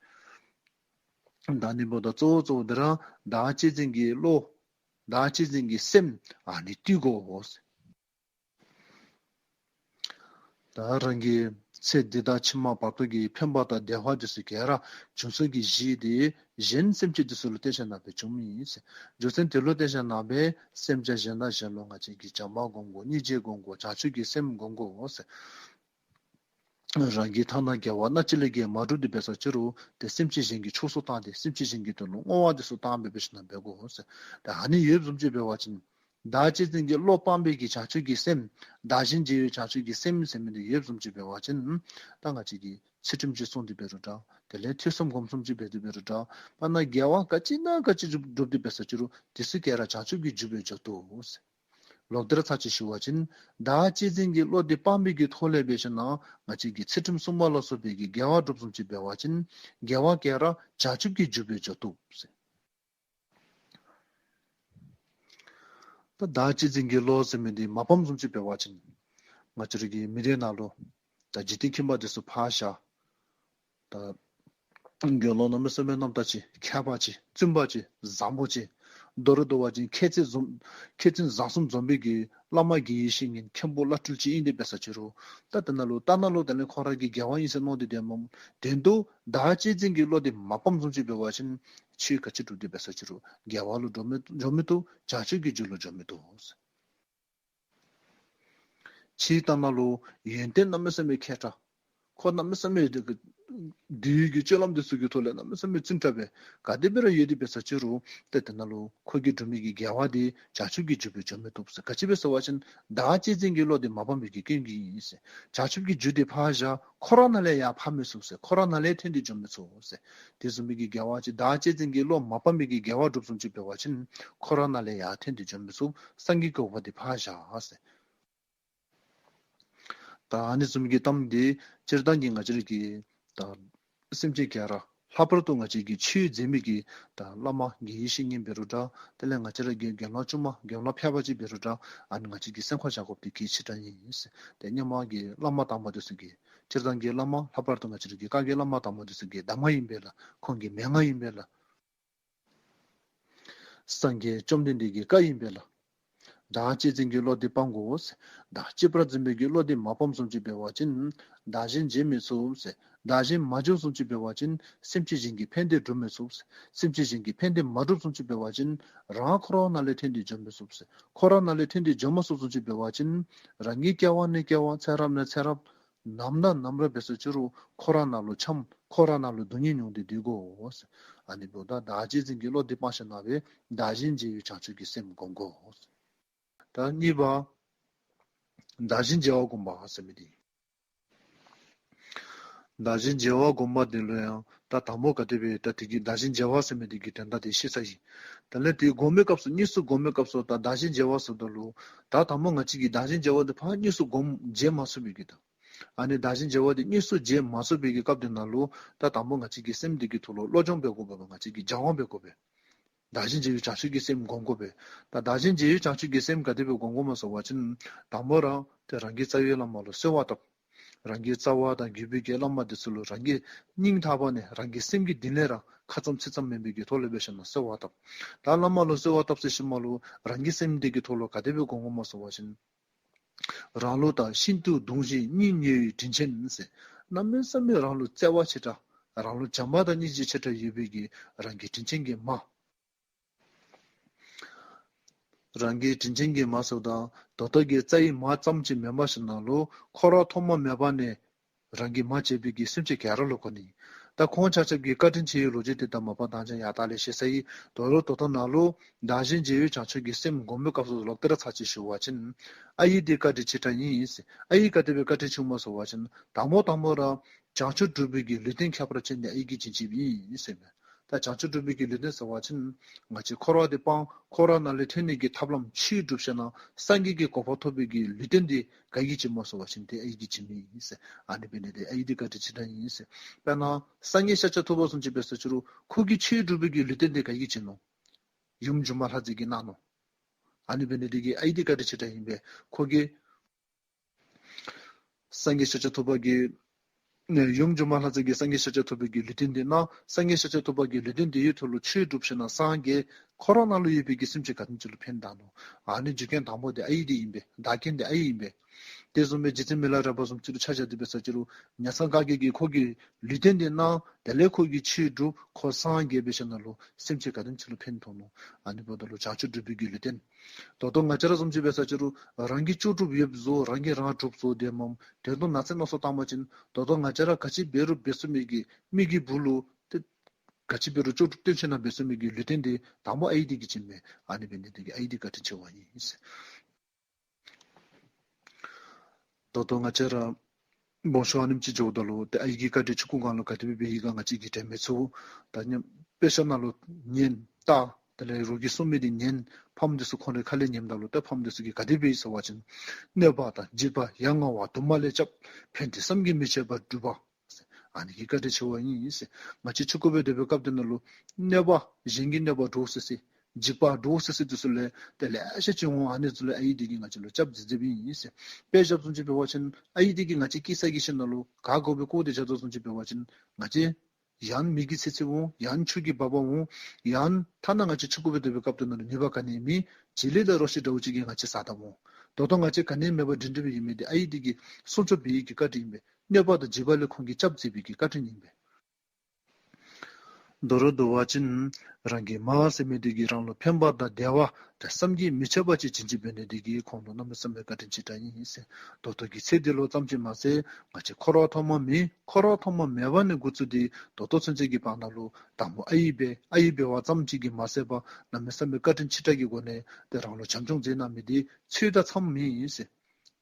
ད་ཨ་ནི་འབདཝ་ད་གཙོ་བོ་གཙོ་བོ་འདི་ར་བདག་གཅེས་འཛིན་གྱི་བློ་བདག་གཅེས་འཛིན་གྱི་སེམས་ཨ་ནི་བཏུལ་དགོ། ད་རང་གི་ཚེ་འདི་དང་ཕྱི་མ་བར་དོ་གི་ཕན་པ་དང་བདེ་བ་འདི་ཚུ་ག་ར་བྱུང་ས་གི་གཞི་འདི་གཞན་སེམས་ཅན་འདི་ཚུ་ལུ་བརྟེན་ཞིནམ་ལས་སྦེ་བྱུངམ་ཨིན། རྒྱུ་མཚན་དེ་ལུ་བརྟེན་ཞིནམ་ལས་སྦེ་སེམས་ཅན་གཞན་དང་གཞན་ལུ་ང་བཅས་ཀྱིས་བྱམས་པ་སྒོམ་དགོ། སྙིང་རྗེ་སྒོམ་དགོ། བྱང་ཆུབ་ཀྱི་སེམས་སྒོམ་དགོ་ཟེར། རང་གིས་ཐ་ན་དགེ་བ་སྣ་གཅིག་ལས་བརྒལ་མ་བསྒྲུབས་ཏེ་འབད་ས་ཅི་རུང་ཏེ་སེམས་ཅན་གཞན་གྱི་ཕྱོགས་སུ་བཏང་སྟེ་སེམས་ཅན་གཞན་གྱི་དོན་ལུ་བསྔོ་བ་འདི་ཚུ་བཏང་སྦེ་འབད་ཞིནམ་ལས་འབད་དགོ་ཟེར། ད་ཨ་ནི་ཡོདཔ་བཟུམ་ཅིག་འབད་བ་ཅིན་བདག་གཅེས་འཛིན་གྱི་བློ་སྤངས་པའི་གི་བྱང་ཆུབ་ཀྱི་སེམས་བདག་གཞན་བརྗེ་བའི་བྱང་ཆུབ་ཀྱི་སེམས་ཟེར་མི་འདི་ཡོདཔ་བཟུམ་ཅིག་འབད་བ་ཅིན་ད་ང་བཅས་ཀྱིས་ཚུལ་ཁྲིམས་ཅིག་བསྲུང་སྟེ་འབད་རུང་འདྲ། དེ་ལས་ཐོས་བསམ་སྒོམ་གསུམ་ཅིག་འབད་དེ་འབད་རུང་འདྲ། དཔེར་ན་དགེ་བ་ག་ཅི་ན་ག་ཅི་བསྒྲུབ་སྟེ་འབད་ས་ཅི་རུང་འདི་ཚུ་ག་ར་བྱང་ཆུབ་ཀྱི་རྒྱུ་སྦེ་འགྱོ་དོ་ཟེར། ལོག་སྟེ་ར་ཚར་གཅིག་ཞུ་བ་ཅིན་བདག་གཅེས་འཛིན་གྱི་བློ་འདི་སྤངས་པའི་གི་ཐོག་ལས་འབད་ཞིནམ་ལས་ང་བཅས་ཀྱིས་ཚུལ་ཁྲིམས་བསྲུང་བ་ལ་སོགས་པའི་གི་དགེ་བ་སྒྲུབ་བཟུམ་ཅིག་འབད་བ་ཅིན་དགེ་བ་ག་ར་བྱང་ཆུབ་ཀྱི་རྒྱུ་སྦེ་འགྱོ་དོ་ཟེར། ད་བདག་གཅེས་འཛིན་གྱི་བློ་ཟེར་མི་འདི་མ་སྤངམ་བཟུམ་ཅིག་འབད་བ་ཅིན་ང་བཅས་ར་གི་མི་སྡེ་ནང་ལུ་ད་འཇིག་རྟེན་ཁྱིམ་པ་འདི་ཚུ་ཕར་བཞག། ད་དགེ་སློང་གནམ་མེད་ས་མེད་རྣམ་དག་ཅིག་མཁས་པ་ཅིག་བཙུན་པ་ཅིག་བཟང་པོ་ཅིག་མདོར་བསྡུ་བ་ཅིན་མཁས་བཙུན་འཛོམས་མཁས་བཙུན་བཟང་གསུམ་འཛོམས་པའི་གི་བླ་མ་དགེ་བའི་བཤེས་གཉེན་མཁན་པོ་བླ་སྤྲུལ་ཅིག་ཨིན་ཏེ་འབད་ས་ཅི་རུང་ད་དེ་ནང་ལུ་ལྟ་ན་ལུ་དེ་ལས་ཁོ་ར་གིས་དགེ་བ་ཨིན་ཟེར་མནོ་སྟེ་སྡོདཔ་མས། དོན་དུ་བདག་གཅེས་འཛིན་གྱི་བློ་འདི་མ་སྤངམ་བཟུམ་ཅིག་འབད་བ་ཅིན་ཆོས་ག་ཅི་སྒྲུབ་སྟེ་འབད་ས་ཅི་རུང་དགེ་བ་ལུ་འགྱོ་མི་འགྱོ་མི་བཏུབ། བྱང་ཆུབ་ཀྱི་རྒྱུ་ལུ་འགྱོ་མི་བཏུབ། ཕྱི་ལྟ་ན་ལུ་ཡོན་ཏན་གནམ་མེད་ས་མེད་མཁས་དྲགས། ཁོ་གནམ་མེད་ས་མེད་དེ་གི་ བདུད་ཀྱི་སྤྱོད་ལམ་འདི་ཚུ་གི་ཐོག་ལས་གནམ་མེད་ས་མེད་བཙུན་དྲགས་སྦེ་ག་དེ་སྦེ་ར་ཡོད་དེ་འབད་ས་ཅི་རུང་ཏེ་དེ་ནང་ལུ་ཁོ་གིས་སྒྲུབ་མི་གི་དགེ་བ་འདི་བྱང་ཆུབ་ཀྱི་རྒྱུ་སྦེ་འགྱོ་མི་བཏུབ་ཟེར། ག་ཅི་སྦེ་ཟེར་བ་ཅིན་བདག་གཅེས་འཛིན་གྱི་བློ་འདི་མ་སྤངས་པའི་གི་སྐྱོན་གྱིས་ཨིན་ཟེར། བྱང་ཆུབ་ཀྱི་རྒྱུ་འདི་ཕར་བཞག་ཁོ་ར་ནང་ལས་ཡར་ཕར་མི་ཚུགས་ཟེར། ཁོ་ར་ནང་ལས་འཐོན་ཏེ་འགྱོ་མི་ཚུགས་ཟེར། དེ་བཟུམ་མའི་གི་དགེ་བ་ཅིག་བདག་གཅེས་འཛིན་གྱི་བློ་མ་སྤངས་པའི་གི་དགེ་བ་སྒྲུབ་སོང་ཅི་འབད་བ་ཅིན་ཁོ་ར་ནང་ལས་ཡར་འཐོན་ཏེ་འགྱོ་མི་ཚུགས། སངས་རྒྱས་ཀྱི་གོ་འཕང་འདི་ཕར་བཞག་ཟེར། ད་ཨ་ནི་བཟུམ་གྱི་གཏམ་འདི་སྤྱིར་བཏང་གི་ང་བཅས་ར་གི་ད་སེམས་ཅན་ག་ར་ལྷག་པར་དུ་ང་བཅས་ཀྱི་ཆོས་འཛིན་མི་གི་ད་བླ་མ་དགེ་བའི་བཤེས་གཉེན་འབད་རུང་འདྲ། དེ་ལས་ང་བཅས་ར་གི་དགེ་སློང་ཆུང་མ་དགེ་སློང་ཕལ་པ་ཅིག་འབད་རུང་འདྲ། ཨ་ནི་ང་བཅས་ཀྱིས་སེམས་ཁར་བཞག་དགོཔ་འདི་གལ་ཆེ་དྲགས་ཨིན་ཟེར། ཏེ་སྔོན་མ་གི་བླ་མ་དང་པོ་འདི་ཚུ་གི་སྤྱིར་བཏང་གི་བླ་མ་ལྷག་པར་དུ་ང་བཅས་ར་གི་བཀའ་བརྒྱུད་བླ་མ་དང་པོ་འདི་ཚུ་གི་གདམས་ངག་ཨིན་པས་ལགས། ཁོང་གི་མན་ངག་ཨིན་པས་ལགས། སངས་རྒྱས་བཅོམ་ལྡན་འདས་ཀྱི་བཀའ་ཨིན་པས་ལགས། བདག་གཅེས་འཛིན་གྱི་བློ་འདི་སྤང་དགོ་ཟེར། བདག་གཅེས་པར་འཛིན་པའི་གི་བློ་འདི་མ་སྤངས་སོང་ཅི་འབད་བ་ཅིན་བདག་གཞན་བརྗེ་མི་ཚུགས་ཟེར། བདག་གཞན་མ་བརྗེ་སོང་ཅི་འབད་བ་ཅིན་སེམས་ཅན་གཞན་གྱི་ཕན་བདེ་སྒྲུབ་མི་ཚུགས་ཟེར། སེམས་ཅན་གཞན་གྱི་ཕན་བདེ་མ་སྒྲུབ་སོང་ཅི་འབད་བ་ཅིན་རང་ཁོ་ར་ནང་ལས་འཐོན་ཏེ་འགྱོ་མི་ཚུགས་ཟེར། ཁོ་ར་ནང་ལས་འཐོན་ཏེ་འགྱོ་མ་ཚུགས་སོང་ཅི་འབད་བ་ཅིན་རང་གི་སྐྱེ་བ་ནས་སྐྱེ་བ་ཚེ་རབས་ནས་ཚེ་རབས་ནམ་དང་ནམ་ར་འབད་ས་ཅི་རུང་ཁོ་ར་ནང་ལུ་འཁྱམས། ཁོ་ར་ནང་ལུ་སྡུག་བསྔལ་མྱོང་སྟེ་སྡོད་དགོ་ཟེར། ཨ་ནི་འབདཝ་ད་བདག་གཅེས་འཛིན་གྱི་བློ་འདི་སྤངས་ཞིནམ་ལས་བདག་གཞན་བརྗེ་བའི་བྱང་ཆུབ་ཀྱི་སེམས་སྒོམ་དགོ་ཟེར། ད་གཉིས་པ་བདག་གཞན་བརྗེ་བ་སྒོམ་པ་ཟེར་མི་འདི། བདག་གཞན་བརྗེ་བ་སྒོམ་པ་འདི་ལུ་ཡང་ད་དང་པོ་ག་དེ་སྦེ་ད་དེ་གི་བདག་གཞན་བརྗེ་བ་ཟེར་མི་འདི་གི་དོན་དག་འདི་ཤེས་ས་ཨིན། དེ་ལས་དེ་སྒོམ་པའི་སྐབས་སུ་དངོས་སུ་སྒོམ་པའི་སྐབས་སུ་ད་བདག་གཞན་བརྗེ་བ་ཟེརཝ་ད་ལུ་ད་དང་པོ་ང་བཅས་ཀྱིས་བདག་གཞན་བརྗེ་བ་འདི་ཕར་དངོས་སུ་སྒོམ་བརྗེ་མ་ཚུགས་པའི་གི་ད་ཨ་ནི་བདག་གཞན་བརྗེ་བ་འདི་དངོས་སུ་བརྗེ་མ་ཚུགས་པའི་གི་སྐབས་དེ་ནང་ལུ་ད་དང་པོ་ང་བཅས་ཀྱི་སེམས་འདི་གི་ཐོག་ལུ་བློ་སྦྱོང་འབད་དགོ་པས། ང་བཅས་ཀྱིས་སྦྱང་བ་འབད་དགོ་པས། བདག་གཞན་བརྗེ་བའི་བྱང་ཆུབ་ཀྱི་སེམས་སྒོམ་དགོ་པས། ད་བདག་གཞན་བརྗེ་བའི་བྱང་ཆུབ་ཀྱི་སེམས་ག་དེ་སྦེ་སྒོམ་དགོཔ་སྨོ་ཟེར་བ་ཅིན་དང་པོ་ར་ཏེ་རང་གི་རྩ་བའི་བླ་མ་ལུ་གསོལ་བ་བཏབ། རང་གི་རྩ་བ་དང་བརྒྱུད་པའི་གི་བླ་མ་འདི་ཚུ་ལུ་རང་གི་སྙིང་ཐག་པ་ནས་རང་གི་སེམས་ཀྱི་གཏིང་ལས་ར་ཁ་ཙམ་ཚིག་ཙམ་མེན་པའི་གི་ཐོག་ལས་འབད་ཞིནམ་ལས་གསོལ་བ་བཏབ། ད་བླ་མ་ལུ་གསོལ་བ་བཏབ་ཚར་ཞིནམ་ལས་རང་གི་སེམས་འདི་གི་ཐོག་ལུ་ག་དེ་སྦེ་སྒོམ་དགོཔ་སྨོ་ཟེར་བ་ཅིན་རང་ལུ་ད་ཤིན་ཏུ་གདུང་ཞིང་སྙིང་ཉེ་བའི་དྲིན་ཅན་ཟེར། གནམ་མེད་ས་མེད་རང་ལུ་བརྩེ་བ་ཆེ་དྲགས་རང་ལུ་བྱམས་པ་དང་སྙིང་རྗེ་ཆེ་དྲགས་ཡོད་པའི་གི་རང་གི་དྲིན་ཅན་གྱི་མ། རང་གི་དྲིན་ཅན་གྱི་མ་ཟེརཝ་ད་ད་ལྟོ་གི་རྩ་བའི་མ་ཙམ་ཅིག་མེན་པར་ཞིནམ་ལས་ཁོ་ར་ཐོག་མ་མེད་པ་ནས་རང་གི་མ་བྱས་པའི་གི་སེམས་ཅན་ག་ར་ལུ་གོ་ནི། ད་ཁོང་ཆ་ཁྱབ་ཀྱི་བཀའ་དྲིན་ཆེ་བའི་ལོ་རྒྱུས་དེ་ད་མ་པ་དང་ཅང་ཡང་ད་ལས་ཤེས་ས་ཨིན། ད་རུང་ད་ལྟོ་ནཱ་ལུ་བདག་གཞན་བརྗེ་བའི་བྱང་ཆུབ་ཀྱི་སེམས་སྒོམ་པའི་སྐབས་སུ་ལོག་སྟེ་ར་ཚར་ཅིག་ཞུ་བ་ཅིན་ཨའི་ཡི་འདི་བཀའ་དྲིན་ཆེ་དྲགས་ཨིན་ཟེར། ཨའི་ག་དེ་སྦེ་བཀའ་དྲིན་ཆེཝ་སྨོ་ཟེར་བ་ཅིན་དང་པོ་དང་པོ་ར་བྱང་ཆུབ་སྒྲུབ་པའི་གི་ལུས་རྟེན་ཁྱད་པར་ཅན་འདི་ཨའི་གིས་བྱིན་བྱིནམ་ཨིན་ཟེར་མས། ད་བྱང་ཆུབ་སྒྲུབ་པའི་གི་ལུས་རྟེན་ཟེར་བ་ཅིན་ང་བཅས་འཁོར་བ་འདི་སྤང་འཁོར་བ་ནང་ལས་ཐོན་ནི་གི་ཐབས་ལམ་ཆོས་སྒྲུབ་ཞིནམ་ལས་སངས་རྒྱས་ཀྱི་གོ་འཕང་ཐོབ་པའི་གི་ལུས་རྟེན་འདི་ག་གིས་བྱིནམ་སྨོ་ཟེར་བ་ཅིན་ཏེ་ཨའི་གིས་བྱིནམ་ཨིན་ཟེར། ཨ་ནི་འབད་ནི་དེ་ཨའི་འདི་བཀའ་དྲིན་ཆེ་དྲགས་ཨིན་ཟེར། དཔེར་ན་སངས་རྒྱས་ཤཱཀྱ་ཐུབ་པ་བཟུམ་ཅིག་འབད་ས་ཅི་རུང་ཁོ་གིས་ཆོས་སྒྲུབ་པའི་གི་ལུས་རྟེན་འདི་ག་གིས་བྱིན་ནུག། ཡུམ་སྒྱུ་མ་ལྷ་མཛེས་ཀྱིས་གནང་ནུག། ཨ་ནི་འབད་ནི་དེ་གིས་ཨའི་འདི་བཀའ་དྲིན་ཆེ་དྲགས་ཨིན་པས། ཁོ་གིས་སངས་རྒྱས་ཤཱཀྱ་ཐུབ་པ་གིས་ནི་ཡུམ་སྒྱུ་མ་ལྷ་མཛེས་ཀྱིས་སངས་རྒྱས་ཤཱཀྱ་ཐུབ་པའི་གི་ལུས་རྟེན་འདི་གནང་། སངས་རྒྱས་ཤཱཀྱ་ཐུབ་པ་གིས་ལུས་རྟེན་འདི་ཡི་ཐོག་ལུ་ཆོས་སྒྲུབ་ཞིནམ་ལས་སངས་རྒྱས་འཁོར་བ་ནང་ལུ་ཡོད་པའི་གི་སེམས་ཅན་ག་དེམ་ཅིག་ལུ་ཕན་བཏགས་ནུག། ཨ་ནི་རྒྱུ་རྐྱེན་དང་པོ་འདི་ཨའི་འདི་ཨིན་པས། བདག་རྐྱེན་འདི་ཨའི་ཨིན་པས། དེ་བཟུམ་སྦེ་རྗེ་བཙུན་མི་ལ་རས་པ་བཟུམ་ཅིག་ལུ་ཆ་བཞག་སྟེ་འབད་ས་ཅི་རུང་ཉ་ཚང་ག་གིས་ཁོ་གི་ལུས་རྟེན་འདི་གནང་། དེ་ལས་ཁོ་གིས་ཆོས་སྒྲུབ་ཁོ་སངས་རྒྱས་འབད་ཞིནམ་ལས་སེམས་ཅན་ག་དེམ་ཅིག་ལུ་ཕན་ཐོགས་ནུག། ཨ་ནི་འབདཝ་ད་ལུ་བྱང་ཆུབ་སྒྲུབ་པའི་གི་ལུས་རྟེན། ད་ལྟོ་ང་བཅས་ར་བཟུམ་ཅིག་འབད་ས་ཅི་རུང་རང་གིས་ལྕོགས་གྲུབ་ཡོདཔ་བཟོ་རང་གིས་རང་གྲུབ་བཟོ་དེ་མམ་དོན་དུ་ནགས་ཚལ་ནང་སོ་བཏང་པ་ཅིན་ད་ལྟོ་ང་བཅས་ར་ག་ཅི་འབད་རུང་འབད་ཚུགས་མི་གི་མི་གི་སྦུག་ལུ་ཏེ་ག་ཅི་འབད་རུང་ལྕོགས་གྲུབ་སྟོན་ཞིནམ་ལས་འབད་ཚུགས་མི་གི་ལུས་རྟེན་འདི་དང་པོ་ཨའི་འདི་གིས་བྱིནམ་མས། ཨ་ནི་འབད་ནི་དེ་གིས་ཨའི་འདི་བཀའ་དྲིན་ཆེ་བ་ཨིན། ད་ལྟོ་ང་བཅས་ར་སྦོམ་ཤོས་ཨ་ནེམ་ཅིག་འགྱོཝ་ད་ལུ་ཏེ་ཨའི་གི་བཀའ་དྲིན་ཆེ་སྐུ་གང་ལུ་ག་དེ་སྦེ་འབད་ཡི་ག་ང་བཅས་ཀྱིས་དྲན་མི་ཚུགས། ད་ནི་དཔེ་ཆ་ནང་ལུ་ཉན་ལྟ་དེ་ལས་རོགས་ཀྱིས་གསུང་མི་འདི་ཉན། ཕམ་འདི་ཚུ་ཁོང་རའི་ཁ་ལས་ཉནམ་ད་ལུ་ཏེ་ཕམ་འདི་ཚུ་གིས་ག་དེ་སྦེ་ཟེར་བ་ཅིན་གནོད་པ་དང་འཇིགས་པ་ཡ་ང་བ་དུ་མ་ལས་སྐྱབས། ཕན་བདེ་བསམ་གྱིས་མི་ཁྱབ་པ་སྒྲུབ་པ། ཨ་ནི་གི་བཀའ་དྲིན་ཆེ་བ་ཨིན་ཟེར། ང་བཅས་ཆོས་སྐུ་སྦེ་སྡོད་པའི་སྐབས་དེ་ནང་ལུ་གནོད་པ་གཞན་གྱི་གནོད་པ་འདྲོག་སི་སི་འཇིགས་པ་འདྲོག་སི་སི་འདི་ཚུ་ལས་ཏེ་ལེ་ཤ་ཅིག་འོང་། ཨ་ནི་ཚུ་ལས་ཨའི་འདི་གིས་ང་བཅས་ལུ་སྐྱབས་མཛད་མཛདཔ་ཨིན་ཟེར། དཔེ་བཞགཔ་བཟུམ་ཅིག་འབད་བ་ཅིན་ཨའི་འདི་གིས་ང་བཅས་སྐྱེ་ས་གི་ཞིང་ནང་ལུ་ག་དགོ་པའི་བཀོ་སྟེ་བཞག་དོ་བཟུམ་ཅིག་འབད་བ་ཅིན་ང་བཅས་ཡང་མེ་གིས་ཚིག་ཚིགཔ་འོང་། ཡང་ཆུ་གིས་འབག་འབགཔ་འོང་། ཡང་ཐ་ན་ང་བཅས་ཆོས་སྐུ་སྦེ་སྡོད་པའི་སྐབས་དེ་ནང་ལུ་ནུས་པ་ག་ནི་མེད། བྱི་ལི་དང་རོ་ཁྱི་འདྲཝ་ཅིག་གིས་ང་བཅས་ཟ་དཔ་འོང་། ད་ལྟོ་ང་བཅས་ག་ནི་མེད་པར་སྒྲིང་སྒྲི་སྦེ་ཡོད་མི་འདི་ཨའི་འདི་གིས་སྲུང་སྐྱོབ་འབད་ཡི་གི་བཀའ་དྲིན་ཨིན་པས། གནོད་པ་དང་འཇིགས་པ་ལས་ཁོང་གིས་སྐྱབས་མཛད་པའི་གི་བཀའ་དྲིན་ཨིན་པས། མདོར་བསྡུ་བ་ཅིན་རང་གི་མ་ཟེར་མི་འདི་གིས་རང་ལུ་ཕན་པ་དང་བདེ་བ་དང་བསམ་གྱིས་མི་ཁྱབ་པ་ཅིག་བྱིན་ཅི་འབད་ནི་འདི་གིས་ཁོང་ལུ་གནམ་མེད་ས་མེད་བཀའ་དྲིན་ཆེ་དྲགས་ཨིན་ཟེར། ད་ལྟོ་གི་ཚེ་འདི་ལུ་ཙམ་ཅིག་མ་ཟད་ང་བཅས་འཁོར་བ་ཐོག་མ་མེད་འཁོར་བ་ཐོག་མ་མེད་པ་ནས་འགོ་བཙུགས་ཏེ་ད་ལྟོ་ཚུན་ཚོད་ཀྱི་བར་ན་ལུ་དང་པོ་ཨའི་འབད་ཨའི་འབད་བ་ཙམ་ཅིག་གིས་མ་ཟད་པར་གནམ་མེད་ས་མེད་བཀའ་དྲིན་ཆེ་དྲགས་ཀྱི་སྒོ་ནས་ཏེ་རང་ལུ་བྱམས་སྐྱོང་མཛད་གནང་མི་འདི་ཚོད་དང་མཚམས་མེད་ཟེར།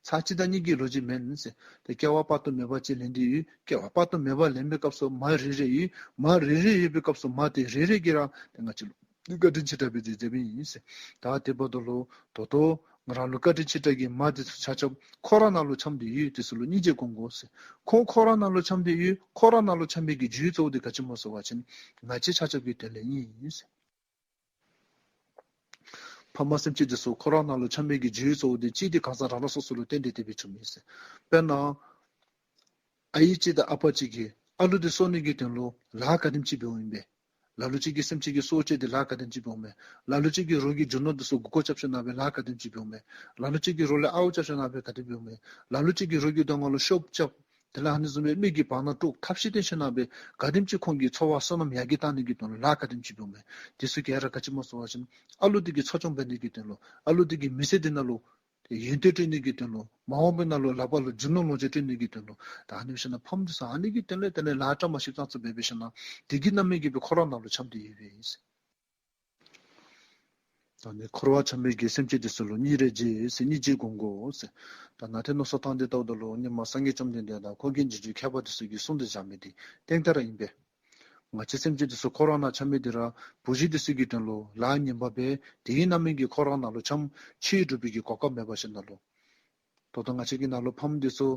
ཚར་གཅིག་དང་གཉིས་ཀྱི་ལོ་རྒྱུས་མེན་ཟེར། ཏེ་སྐྱེ་བ་དཔག་ཏུ་མེད་པ་ཅིག་ལེན་ཏེ་ཡོད། སྐྱེ་བ་དཔག་ཏུ་མེད་པ་ལེན་པའི་སྐབས་སུ་མ་རེ་རེ་ཡོད། མ་རེ་རེ་ཡོད་པའི་སྐབས་སུ་མ་དེ་རེ་རེ་གིས་ར་ཏེ་ང་བཅས་ལུ་བཀའ་དྲིན་ཆེ་དྲགས་སྦེ་མཛད་མཛདཔ་ཨིན་ཟེར། ད་དེ་འབདཝ་ད་ལུ་ད་ལྟོ་ང་རང་ལུ་བཀའ་དྲིན་ཆེ་དྲགས་ཀྱི་མ་དེ་ཚུ་ཆ་ཁྱབ་འཁོར་བ་ནང་ལུ་འཁྱམས་ཏེ་ཡོད། དེ་ཚུ་ལུ་སྙིང་རྗེ་སྒོམ་དགོ་ཟེར། ཁོང་འཁོར་བ་ནང་ལུ་འཁྱམས་ཏེ་ཡོད། འཁོར་བ་ནང་ལུ་འཁྱམས་པའི་གི་རྒྱུའི་གཙོ་བོ་དེ་ག་ཅི་སྨོ་ཟེར་བ་ཅིན་ང་བཅས་ཆ་ཁྱབ་ཀྱི་དོན་ལས་ཨིན་ཟེར། ཕ་མ་སེམས་ཅན་དེ་ཚུ་འཁོར་བ་ནང་ལུ་འཁྱམས་པའི་གི་རྒྱུའི་གཙོ་བོ་དེ་གཅིག་དེ་གང་ཟག་རང་རང་སོ་སོ་ལུ་བརྟེན་ཏེ་དེ་སྦེ་བྱུངམ་ཨིན་ཟེར། དཔེར་ན་ཨའི་གཅིག་དང་ཨ་པ་གཅིག་གིས་ཨ་ལུ་དེ་གསོ་ནི་གི་དོན་ལུ་ལཱ་ག་དེམ་ཅིག་འབདཝ་ཨིན་པས། ལ་ལུ་ཅིག་གིས་སེམས་ཅན་གྱི་སྲོག་བཅད་དེ་ལཱ་ག་དེམ་ཅིག་འབདཝ་མས། ལ་ལུ་ཅིག་གིས་རོགས་ཀྱི་རྒྱུ་ནོར་དེ་ཚུ་མགུ་སྐོར་རྐྱབ་ཞིནམ་སྦེ་ལཱ་ག་དེམ་ཅིག་འབདཝ་མས། ལ་ལུ་ཅིག་གིས་རོགས་ལས་ཨརཝ་རྐྱབ་ཞིནམ་སྦེ་ག་དེ་འབདཝ་མས། ལ་ལུ་ཅིག་གིས་རོགས་ཀྱི་གདོང་ཁ་ལུ་ཤོབ་རྐྱབ། དེ་ལས་ཨ་ནི་བཟུམ་སྦེ་མི་གི་བར་ན་དཀྲུག་ཐབས་ཤེས་བཏོན་ཞིནམ་སྦེ་ག་དེམ་ཅིག་ཁོང་གི་འཚོ་བ་བསོད་ནམས་ཡར་རྒྱས་བཏང་ནི་གི་དོན་ལུ་ལཱ་ག་དེམ་ཅིག་འབདཝ་མས། དེ་ཚུ་ག་ར་ག་ཅི་སྨོ་ཟེར་བ་ཅིན་ཨ་ལུ་དེ་གི་འཚོ་སྐྱོང་འབད་ནི་གི་དོན་ལུ་ཨ་ལུ་དེ་གི་མི་ཚེ་འདི་ནང་ལུ་ཏེ་ཡོན་ཏན་སྤྲོད་ནི་གི་དོན་ལུ་མ་འོངས་པའི་ནང་ལུ་ལག་པ་ལུ་རྒྱུ་ནོར་ལོངས་སྤྱོད་སྤྲོད་ནི་གི་དོན་ལུ་ད་ཨ་ནི་འབད་ཞིནམ་ཕམ་དེ་ཚུ་ཨ་ནི་གི་དོན་ལས་དེ་ལས་ལཱ་བཀྲམ་མ་ཤེསཔ་ཙང་ཙ་འབད་འབད་ཞིནམ་དེ་གིས་རྣམ་སྨིན་གྱིས་སྦེ་འཁོར་བ་ནང་ལུ་འཁྱམས་ཏེ་ཡོདཔ་ཨིན་ཟེར། ད་ནི་འཁོར་བ་འཁྱམས་པའི་གི་སེམས་ཅན་དེ་ཚུ་ལུ་སྙིང་རེ་རྗེ་ཟེར་སྙིང་རྗེ་སྒོམ་དགོ་ཟེར། ད་ནཱ་ཏེ་མནོ་བསམ་བཏང་སྟེ་བལྟཝ་ད་ལུ་སྔོན་མ་སངས་རྒྱས་བཅོམ་ལྡན་འདས་དང་ཁོ་གི་རྗེས་འཇུག་མཁས་པ་དེ་ཚུ་གིས་གསུངས་ཏེ་བཞག་མི་དེ་ཏན་ཏན་ར་ཨིན་པས། ང་བཅས་སེམས་ཅན་དེ་ཚུ་འཁོར་བ་ནང་འཁྱམས་མི་དེ་ར་བུ་གཞི་དེ་ཚུ་གི་དོན་ལུ་ལཱ་ངན་པ་འབད་དེ་གིས་རྣམ་སྨིན་གྱིས་འཁོར་བ་ནང་ལུ་འཁྱམས། ཆོས་སྒྲུབ་པའི་གི་གོ་སྐབས་མེད་པར་ཞིནམ་ལུ་ད་ལྟོ་ང་བཅས་ཀྱི་ནང་ལུ་ཕམ་དེ་ཚུ་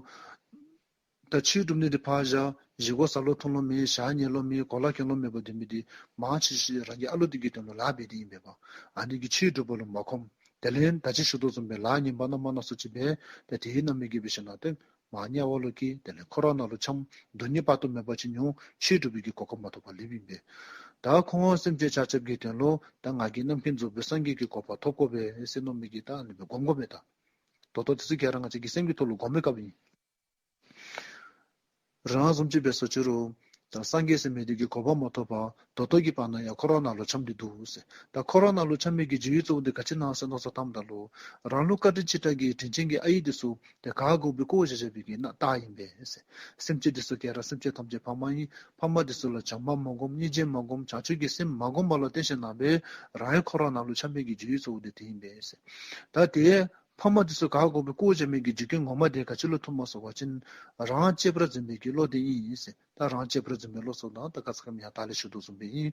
ད་ཆོས་སྒྲུབ་ནི་དེ་ཕར་བཞག། བཞེས་སྒོ་ཟ་ལོང་འཐུང་ལོང་མེད། ཞག་ཉལ་ལོང་མེད། གོ་ལ་གྱོན་ལོང་མེད་པར་སྡོད་མི་དེ་མང་ཆེ་ཤོས་རང་གི་ཨ་ལུ་དེ་གི་དོན་ལུ་ལཱ་འབད་དེ་ཨིན་པས་པ། ཨ་ནི་གིས་ཆོས་སྒྲུབ་པ་ལུ་མ་ཁོམ། དེ་ལས་ད་ཅི་ཞུ་དོ་བཟུམ་སྦེ་ལཱ་ངན་པ་སྣ་མང་སྣ་ཚོགས་ཅིག་འབད། ཏེ་དེའི་རྣམ་སྨིན་གྱིས་འབད་ཞིནམ་ཏེ་མ་དམྱལ་བ་ལུ་སྐྱེས། དེ་ལས་འཁོར་བ་ནང་ལུ་འཁྱམས། སྡུག་བསྔལ་དཔག་ཏུ་མེད་པ་ཅིག་མྱོང་། ཆོས་སྒྲུབ་པའི་གི་གོ་སྐབས་མ་ཐོབ་པར་སླེབས་ཨིན་པས། ད་ཁོང་སེམས་ཅན་ཆ་ཁྱབ་ཀྱི་དོན་ལུ་ད་ང་གིས་རྣམ་མཁྱེན་རྫོགས་པའི་སངས་རྒྱས་ཀྱི་གོ་འཕང་ཐོབ་དགོ་པས་ཟེར་མནོ་མི་གིས་ད་ཨ་ནི་སྦེ་སྒོམ་དགོ་པས། ད་ད་ལྟོ་དེ་ཚུ་ག་ར་ང་བཅས་ཀྱི་སེམས་ཀྱི་ཐོག་ལུ་སྒོམ་པའི་སྐབས་ཨིན། རང་བཟུམ་ཅིག་འབད་སོང་ཅི་རུང་ད་སངས་རྒྱས་ཟེར་མི་དེ་གི་གོ་འཕང་མ་ཐོབ་པར་ད་ལྟོ་གི་བར་ན་ཡང་འཁོར་བ་ནང་ལུ་འཁྱམས་ཏེ་འདུག་ཟེར། ད་འཁོར་བ་ནང་ལུ་འཁྱམས་མི་གི་རྒྱུའི་གཙོ་བོ་དེ་ག་ཅི་ཨིན་ན་ཟེར་མནོ་བསམ་བཏངམ་ད་ལུ་རང་ལུ་བཀའ་དྲིན་ཆེ་དྲགས་ཀྱི་དྲིན་ཅན་གྱི་ཨའི་དེ་ཚུ་ཏེ་ག་དགོ་པའི་བཀོ་བཞག་བཞག་པའི་གི་ནང་ད་ཨིན་པས་ཟེར། སེམས་ཅན་དེ་ཚུ་ག་ར་སེམས་ཅན་ཐམས་ཅད་ཕ་མ་ཨིན། ཕ་མ་དེ་ཚུ་ལུ་བྱམས་པ་མ་སྒོམ། སྙིང་རྗེ་མ་སྒོམ། བྱང་ཆུབ་ཀྱི་སེམས་མ་སྒོམ་པ་ལུ་བརྟེན་ཞིནམ་སྦེ་རང་ཡང་འཁོར་བ་ནང་ལུ་འཁྱམས་པའི་གི་རྒྱུའི་གཙོ་བོ་དེ་དེ་ཨིན་པས་ཟེར། ད་དེ་ཕ་མ་དེ་ཚུ་ག་དགོ་པའི་བཀོ་བཞག་མི་གི་རྒྱུ་རྐྱེན་ངོ་མ་དེ་ག་ཅི་ལུ་ཐུགཔ་སྨོ་ཟེར་བ་ཅིན་རང་གཅེས་པར་འཛིན་པའི་གི་བློ་དེ་ཨིན་ཟེར། ད་རང་གཅེས་པར་འཛིན་པའི་བློ་ཟེརཝ་ད་ད་ཁ་ཙ་ཁ་ཉིནམ་ཡང་ད་ལས་ཞུ་དོ་བཟུམ་སྦེ་ཨིན།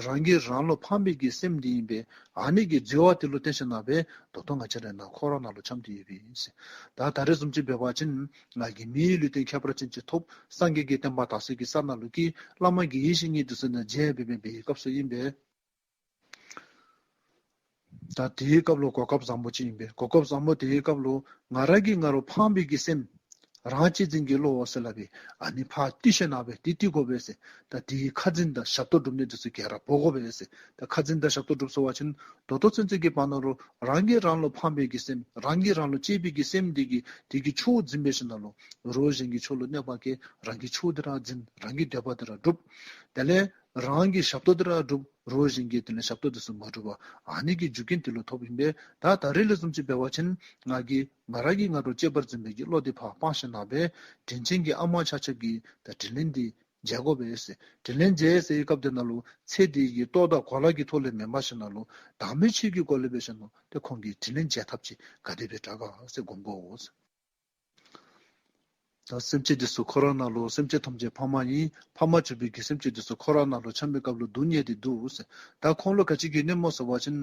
རང་གིས་རང་ལུ་ཕངས་པའི་གི་སེམས་དེ་ཨིན་པས། ཨ་ནི་གི་རྩ་བ་དེ་ལུ་བརྟེན་ཞིནམ་སྦེ་ད་ལྟོ་ང་བཅས་ར་ནཱ་འཁོར་བ་ནང་ལུ་འཁྱམས་ཏེ་ཡོདཔ་ཨིན་ཟེར། ད་ད་རེས་བཟུམ་ཅིག་འབད་བ་ཅིན་ང་གིས་མིའི་ལུས་རྟེན་ཁྱད་པར་ཅན་ཅིག་ཐོབ། སངས་རྒྱས་ཀྱི་བསྟན་པ་དར་སའི་གི་ས་ནང་ལུ་སྐྱེས། བླ་མ་དགེ་བའི་བཤེས་གཉེན་དེ་ཚུ་ནང་མཇལ་འབད་འབད་བའི་སྐབས་སུ་ཨིན་པས། ད་དེའི་སྐབས་ལུ་གོ་སྐབས་བཟང་པོ་ཅིག་ཨིན་པས། གོ་སྐབས་བཟང་པོ་དེའི་སྐབས་ལུ་ང་ར་གིས་ང་ར་ལུ་ཕངས་པའི་གི་སེམས་རང་གཅེས་འཛིན་གྱི་བློ་ཟེར་སླབ་པའི་ཨ་ནི་ཕར་བཏུལ་ཞིནམ་སྦེ་དེ་བཏུལ་དགོ་པས་ཟེར། ད་དེའི་ཁ་འཛིན་དང་ཞབས་ཏོག་སྒྲུབ་ནི་དེ་ཚུ་ག་ར་འབད་དགོ་པས་ཟེར། ད་ཁ་འཛིན་དང་ཞབས་ཏོག་སྒྲུབ་ཟེར་བ་ཅིན་ད་ལྟོ་ཚུན་ཚོད་ཀྱི་བར་ན་ལུ་རང་གིས་རང་ལུ་ཕངས་པའི་གི་སེམས་རང་གིས་རང་ལུ་གཅེས་པའི་གི་སེམས་དེ་གིས་དེ་གི་ཕྱོགས་འཛིན་འབད་ཞིནམ་ལུ་རོགས་གཞན་གྱི་ཕྱོགས་ལུ་གནོད་པ་བཀལ། རང་གི་ཕྱོགས་དེ་ར་འཛིན། རང་གི་འདོད་པ་དེ་ར་སྒྲུབ། དེ་ལས་རང་གི་ཞབས་ཏོག་དེ་ར་སྒྲུབ། རོགས་གཞན་གྱི་དེ་ལས་ཞབས་ཏོག་དེ་ཚུ་མ་སྒྲུབ་པར་ཨ་ནི་གི་རྒྱུ་རྐྱེན་དེ་ལུ་ཐོབ་ཨིན་པས། ད་ད་རེས་ལས་བཟུམ་ཅིག་འབད་བ་ཅིན་ང་གིས་ང་ར་གིས་ང་ར་ལུ་གཅེས་པར་འཛིན་པའི་གི་བློ་དེ་ཕར་སྤང་ཞིནམ་སྦེ་དྲིན་ཅན་གྱི་ཨ་མ་ཆ་ཁྱབ་ཀྱི་ད་དྲིན་ལན་དེ་འཇལ་དགོ་པས་ཟེར། དྲིན་ལན་འཇལ་ཟེར་བའི་སྐབས་དེ་ནང་ལུ་ཚེ་འདི་གི་ལྟོ་དང་གོ་ལ་གི་ཐོག་ལས་མེན་པར་ཞིནམ་ལུ་བདག་མེད་ཆོས་ཀྱི་སྒོ་ལས་འབད་ཞིནམ་ལུ་ཏེ་ཁོང་གི་དྲིན་ལན་འཇལ་ཐབས་ཅིག་ག་དེ་སྦེ་དྲག་ག་ཟེར་སྒོམ་དགོ་ཟེར། ད་སེམས་ཅན་དེ་ཚུ་འཁོར་བ་ནང་ལུ་སེམས་ཅན་ཐམས་ཅད་ཕ་མ་ཨིན། ཕ་མ་གྱུར་པའི་གི་སེམས་ཅན་དེ་ཚུ་འཁོར་བ་ནང་ལུ་འཁྱམས་པའི་སྐབས་ལུ་སྡུག་བསྔལ་དེ་འདུག་ཟེར། ད་ཁོང་ལུ་ག་ཅི་གིས་གནོདཔ་སྨོ་ཟེར་བ་ཅིན་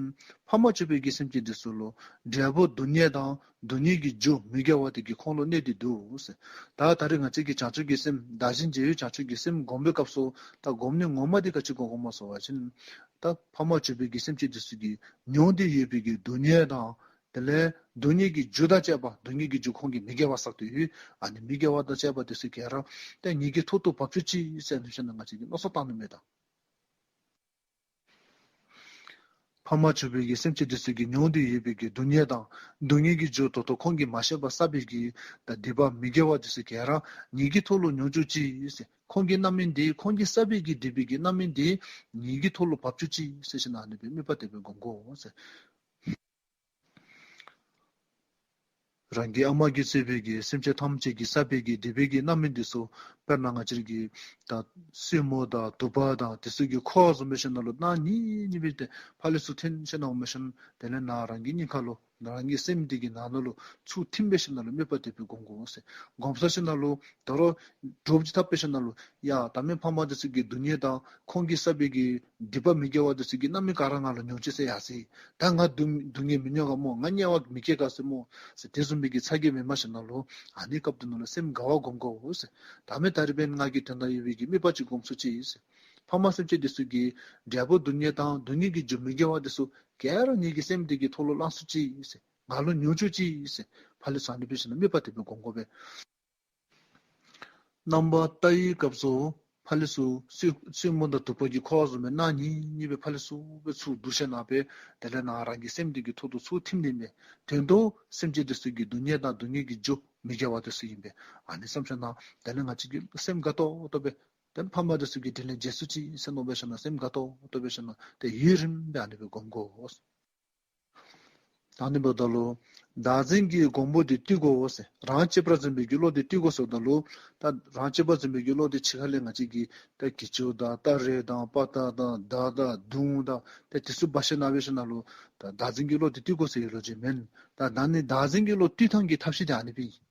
ཕ་མ་གྱུར་པའི་གི་སེམས་ཅན་དེ་ཚུ་ལུ་འབྲས་བུ་སྡུག་བསྔལ་དང་སྡུག་བསྔལ་གྱི་རྒྱུ་མི་དགེ་བ་དེ་གིས་ཁོང་ལུ་གནོད་དེ་འདུག་ཟེར། ད་ད་རེས་ང་བཅས་ཀྱིས་བྱང་ཆུབ་ཀྱི་སེམས་བདག་གཞན་བརྗེ་བའི་བྱང་ཆུབ་ཀྱི་སེམས་སྒོམ་པའི་སྐབས་སུ་ད་སྒོམ་ནི་ངོ་མ་དེ་ག་ཅི་སྒོམ་དགོཔ་སྨོ་ཟེར་བ་ཅིན་ད་ཕ་མ་གྱུར་པའི་གི་སེམས་ཅན་དེ་ཚུ་གིས་མྱོང་སྟེ་ཡོད་པའི་གི་སྡུག་བསྔལ་དང་དེ་ལས་སྡུག་བསྔལ་གྱི་རྒྱུ་དང་བཅས་པ་སྡུག་བསྔལ་གྱི་རྒྱུ་ཁོང་གིས་མི་དགེ་བ་བསགས་ཏེ་ཡོད། ཨ་ནི་མི་དགེ་བ་དང་བཅས་པ་དེ་ཚུ་ག་ར་ཏེ་ངེ་གི་ཐོག་ཏུ་འབབ་བཅུག་ཅིག་ཟེར་ནུག་ཟེར་ན་ང་བཅས་ཀྱིས་མནོ་བསམ་བཏང་ནི་མས་ད། ཕ་མ་བྱས་པའི་གི་སེམས་ཅན་དེ་ཚུ་གིས་མྱོང་སྟེ་ཡོད་པའི་གི་སྡུག་བསྔལ་དང་སྡུག་བསྔལ་གྱི་རྒྱུ་ད་ལྟོ་ཁོང་གིས་མ་ཤེས་པར་བསགས་པའི་གི་ད་སྡིག་པ་མི་དགེ་བ་དེ་ཚུ་ག་ར་ངེ་གི་ཐོག་ལུ་མྱོང་བཅུག་ཅིག་ཟེར། ཁོང་གི་རྣམ་སྨིན་དེ་ཁོང་གིས་བསགས་པའི་གི་སྡིག་པའི་གི་རྣམ་སྨིན་དེ་ངེ་གི་ཐོག་ལུ་བབས་བཅུག་ཅིག་ཟེར་ཞིནམ་ལས་ཨ་ནི་སྦེ་དམིགས་པ་དེ་སྦེ་སྒོམ་དགོ་ཟེར། རང་གི་ཨ་མ་གིས་གཙོས་པའི་གི་སེམས་ཅན་ཐམས་ཅད་ཀྱིས་བསགས་པའི་གི་སྡིག་པའི་གི་རྣམ་སྨིན་དེ་ཚུ་དཔེར་ན་ང་བཅས་ཀྱི་ད་སྲིན་མོ་དང་དུ་པ་དང་དེ་ཚུ་གིས་ཁོ་བཟུམ་སྦེ་ཞིནམ་ལས་གནག་ཉིལ་ཉིལ་སྦེ་ཏེ་ཕར་ལས་ཚུར་འཐེན་ཞིནམ་ལས་འོང་སྦེ་ཞིནམ་དེ་ལས་ནཱ་རང་གི་སྙིང་ཁ་ལུ་རང་གི་སེམས་འདི་གི་ནང་ན་ལུ་ཚུར་ཐིམ་སྦེ་ཞིནམ་ལས་དམིགས་པ་དེ་སྦེ་སྒོམ་དགོ་ཟེར། སྒོམ་ཚར་ཞིནམ་ལས་ད་རུང་འདྲོག་ཅིག་འཐབ་སྦེ་ཞིནམ་ལས་ཡ་ད་མེན་ཕ་མ་དེ་ཚུ་གི་སྡུག་བསྔལ་དང་ཁོང་གིས་བསགས་པའི་གི་སྡིག་པ་མི་དགེ་བ་དེ་ཚུ་གི་རྣམ་སྨིན་ག་ར་ང་ལུ་མྱོང་ཅི་ཟེར་ཡར་སོ་ཡི། ད་ང་སྡུག་སྡུག་བསྔལ་མི་མྱོང་ག་སྨོ། ང་དམྱལ་བ་མི་སྐྱེ་ག་ཟེར་སྨོ་ཟེར་དེ་བཟུམ་མའི་གི་ཚ་གྱང་མེད་པར་ཞིནམ་ལས་ཨ་ནི་སྐབས་དེ་ནང་ལུ་སེམས་དགའ་བ་སྒོམ་དགོ་ཟེར། ད་མེན་ད་རིས་འབདན་ང་གིས་དོན་དག་ཡོད་པའི་གི་དམིགས་པ་ཅིག་སྒོམ་ཚུགས་ཅི་ཟེར། ཕ་མ་སེམས་ཅན་དེ་ཚུ་གི་འབྲས་བུ་སྡུག་བསྔལ་དང་སྡུག་བསྔལ་གྱི་རྒྱུ་མི་དགེ་བ་དེ་ཚུ་ག་ར་ངེ་གི་སེམས་འདི་གི་ཐོག་ལུ་བླང་ཚུགས་ཅི་ཟེར། ང་ལུ་མྱོང་བཅུག་ཅིག་ཟེར། ཕར་ལས་ཚུར་ཨ་ནི་སྦེ་ཞིནམ་ལས་དམིགས་པ་དེ་སྦེ་སྒོམ་དགོ་པས། རྣམ་པར་བལྟ་བའི་སྐབས་སུ་ཕར་ལས་ཚུར་སྲིན་སྲིན་མོ་དང་དུ་པ་གིས་ཁོ་བཟུམ་སྦེ་གནག་ཉིལ་ཉིལ་སྦེ་ཕར་ལས་ཚུར་སྦེ་ཚུར་བསྡུ་ཞིནམ་ལས་དེ་ལས་ནཱ་རང་གི་སེམས་འདི་གི་ཐོག་ཏུ་ཚུར་ཐིམ་ནི་མས། དོན་དུ་སེམས་ཅན་དེ་ཚུ་གི་སྡུག་བསྔལ་དང་སྡུག་བསྔལ་གྱི་རྒྱུ་མི་དགེ་བ་དེ་ཚུ་ཨིན་པས། ཨ་ནི་བསམ་ཞིནམ་ལས་དེ་ལས་ང་བཅས་ཀྱིས་སེམས་དགའ་ཏོག་ཏོ་སྦེ་ཏེ་ཕ་མ་དེ་ཚུ་གི་དྲིན་ལན་འཇལ་ཚུགས་ཅི་ཟེར་མནོ་སྦེ་ཞིནམ་ལས་སེམས་དགའ་ཏོག་ཏོ་སྦེ་ཞིནམ་ལས་ཏེ་ཡུན་རིངམོ་སྦེ་ཨ་ནི་སྦེ་སྒོམ་དགོ། ད་ཨ་ནི་འབདཝ་ད་ལུ་བདག་འཛིན་གྱི་གོང་བུ་དེ་བཏུལ་དགོ་ཟེར། རང་གཅེས་པར་འཛིན་པའི་གི་བློ་དེ་བཏུལ་དགོ་ཟེརཝ་ད་ལུ་ད་རང་གཅེས་པར་འཛིན་པའི་གི་བློ་དེ་ཕྱི་ཁ་ལས་ང་བཅས་ཀྱིས་ད་གྱི་ཅུང་དང་སྟ་རེ་དང་པ་ཏ་དང་མདའ་དང་མདུང་དང་ཏེ་དེ་ཚུ་འབག་ཞིནམ་ལས་འབད་ཞིནམ་ལས་ད་བདག་འཛིན་གྱི་བློ་དེ་བཏུལ་དགོ་ཟེར་བའི་ལོ་རྒྱུས་མེན། ད་ད་ནི་བདག་འཛིན་གྱི་བློ་བཏུལ་ཐངས་ཀྱི་ཐབས་ཤེས་དེ་ཨ་ནི་སྦེ་ཨིན།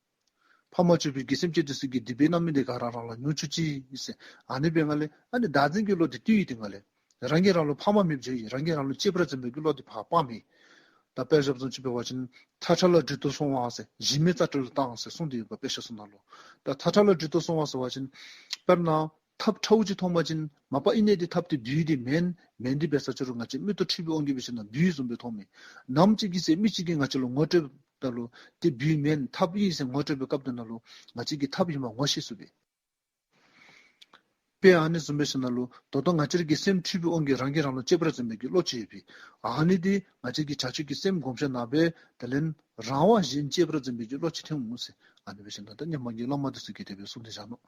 ཕ་མ་བྱས་པའི་གི་སེམས་ཅན་དེ་ཚུ་གི་སྡིག་པའི་རྣམ་སྨིན་དེ་ག་ར་རང་ལུ་མྱོང་བཅུག་ཅིག་ཟེར། ཨ་ནི་འབད་ནི་ལས་ཨ་ནི་བདག་འཛིན་གྱི་བློ་དེ་བཏུལ་ཡི། དེ་ནང་ལས་རང་གིས་རང་ལུ་ཕ་མ་མེདཔ་བཟོ་ཡི། རང་གིས་རང་ལུ་གཅེས་པར་འཛིན་པའི་གི་བློ་དེ་ཕར་སྤངམ་མས། ད་དཔེ་བཞག་བཟུམ་ཅིག་འབད་བ་ཅིན་ཐགས་ཁྲ་ལ་སྦྲུལ་དུ་སོང་བ་ཟེར་གཞི་མེད་རྩྭ་དྲེག་ལ་བཏང་ཟེར་གསུངས་ཏེ་ཡོདཔ་དཔེ་ཆ་ཚུ་ནང་ལུ། ད་ཐགས་ཁྲ་ལ་སྦྲུལ་དུ་སོང་བ་ཟེར་བ་ཅིན་དཔེར་ན་ཐགཔ་ཁྲཝ་ཅིག་མཐོང་པ་ཅིན་མ་པ་ཨིན་ནི་དེ་ཐགཔ་དེ་སྦུལ་དེ་མེན་མེན་དེ་འབད་ས་ཅི་རུང་ང་བཅས་མིག་ཏོ་མཁྲེགས་པའི་དབང་གིས་འབད་ཞིནམ་ལས་སྦུལ་བཟུམ་སྦེ་མཐོངམ་མས། ནམ་ཅིག་གི་ཚེ་མི་ཅིག་གིས་ང་བཅས་ལུ་ངོ་སྤྲོད་ད་ལུ་དེ་སྦུལ་མེན་ཐགཔ་ཨིན་ཟེར་ངོ་སྤྲོད་པའི་སྐབས་དེ་ནང་ལུ་ང་བཅས་ཀྱིས་ཐགཔ་ཨིནམ་ངོ་ཤེས་ཚུགས་པས། དཔེ་ཨ་ནི་བཟུམ་འབད་ཞིནམ་ལས་ད་ལྟོ་ང་བཅས་ར་གི་སེམས་འཁྲུལ་པའི་དབང་གིས་རང་གིས་རང་ལུ་གཅེས་པར་འཛིན་པའི་གི་བློ་ཅིག་ཡོད་པས། ཨ་ནི་དེ་ང་བཅས་ཀྱིས་བྱང་ཆུབ་ཀྱི་སེམས་བསྒོམ་ཞིནམ་ལས་དེ་ལས་རང་དབང་གཞན་གཅེས་པར་འཛིན་པའི་གི་བློ་ཅིག་ཐོན་འོང་ཟེར། ཨ་ནི་འབད་ཞིནམ་ལས་ད་སྔོན་མ་གི་བླ་མ་དེ་ཚུ་གིས་དེ་སྦེ་གསུངས་ཏེ་བཞག་ནུག།